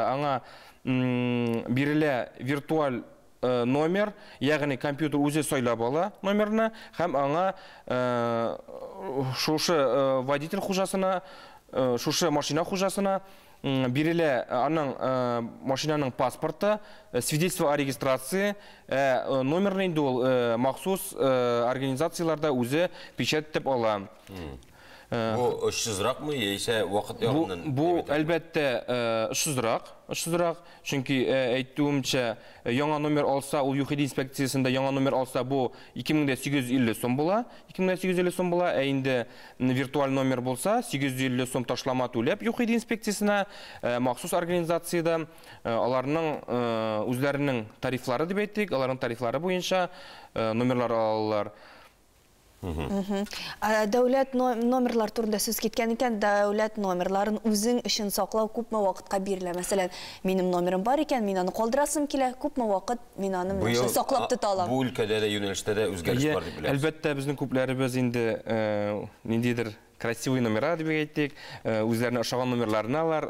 аңа бирелә виртуаль номер, ягъни компьютер үзе сайлап ала номерны һәм аңа шушы водитель хуҗасына, шушы машина хуҗасына бирелә аның машинаның паспорты, свидетельство о регистрации, номерны инде ул махсус организацияларда үзе печать итеп ала. Бу очсызракмы яисә вакыт ягыннан? Бу әлбәттә очсызрак, чөнки әйтүемчә, яңа номер алса, ул ЮХИДИ инспекциясендә яңа номер алса, бу 2850 сум була, 2850 сум була, ә инде виртуаль номер булса, 850 сум ташлама түләп ЮХИДИ инспекциясенә, махсус организациядә аларның үзләренең тарифлары дип әйтик, аларның тарифлары буенча номерлар алалар. Дәүләт номерлар турында сүз киткән икән, дәүләт номерларын үзең өчен саклау күпме вакытка бирелә? Мәсәлән, минем номерым бар икән, мин аны калдырасым килә, күпме вакыт мин аны саклап тота алам? Бу өлкәдә дә, юнәлештә дә үзгәреш бар дип беләбез. Әлбәттә, безнең күпләребез инде ниндидер красивый номера дип әйтик, үзләренә ошаган номерларны алар,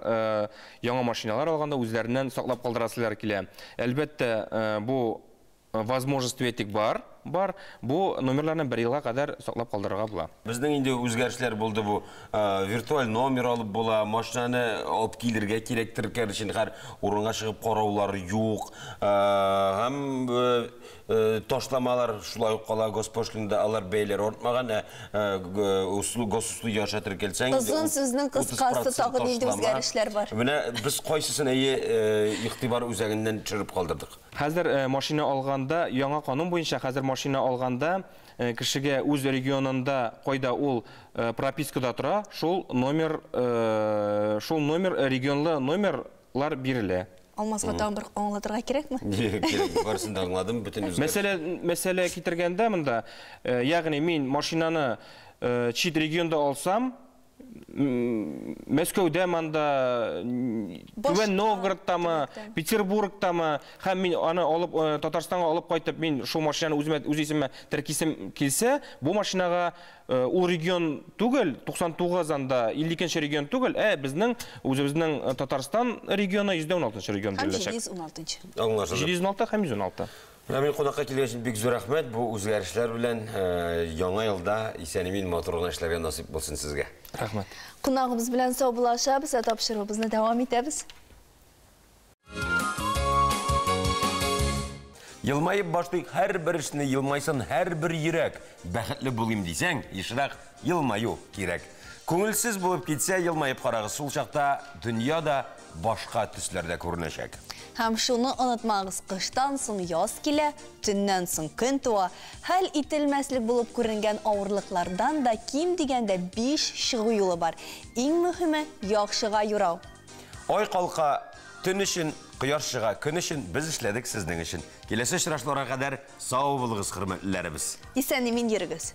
яңа машиналар алганда үзләреннән саклап калдырасылар килә. Әлбәттә, бу возможность этик бар, бу номерларны бер елга кадәр саклап калдырырга була. Безнең инде үзгәрешләр булды бу. Виртуаль номер алып була, машинаны алып килергә кирәк теркәр өчен һәр урынга чыгып караулар юк. Һәм ташламалар шулай ук кала, госпошлинада алар бәяләр артмаган, госуслуги аша теркәлсәң, Озын сүзнең кыскасы, тагын нинди үзгәрешләр бар? Менә без кайсысын әйе игътибар үзәгеннән төшереп калдырдык? Хәзер машина алганда, яңа канун буенча хәзер машина алганда кешегә үз регионында, кайда ул пропискада тора, шул номер, шул номер, регионлы номерлар бирелә. Алмазга тагын бер аңлатырга кирәкме? Кирәк, барысын да аңладым, бөтен үзгәреш. Мәсәлә, мәсәлә китергәндә монда, ягъни мин машинаны чит регионда алсам, Мәскәүдә монда, Түбән Новгородтамы, Петербургтамы, һәм мин аны алып Татарстанга алып кайтып, мин шул машинаны үземә үз исемемә теркисем килсә, бу машинага ул регион түгел, 99 анда 52 нче регион түгел, ә безнең үзебезнең Татарстан регионы 116 регион Һәм биреләчәк. 716. Аңлашылды. 716 һәм 116. Менә мин кунакка килгән өчен бик зур рәхмәт. Бу үзгәрешләр белән яңа елда исән-имин матур гына эшләргә насыйп булсын сезгә. Рәхмәт. Кунагыбыз белән саубуллашабыз, ә тапшыруыбызны дәвам итәбез. Елмаеп башлыйк һәрбер эшне, елмайсын һәрбер йөрәк. Бәхетле булыйм дисәң, ешрак елмаю кирәк. Күңелсез булып китсә, елмаеп карагыз, шул чакта дөнья да башка төсләрдә күренәчәк. Һәм шуны онытмагыз, кыштан соң яз килә, төннән соң көн туа. Хәл ителмәслек булып күренгән авырлыклардан да ким дигәндә 5 чыгу юлы бар. Иң мөһиме, яхшыга юрау. Ай калка төн өчен, кояш чыга көн өчен, без эшләдек сезнең өчен. Киләсе очрашуларга кадәр сау булыгыз, хөрмәтлеләребез. Исән-имин йөрегез.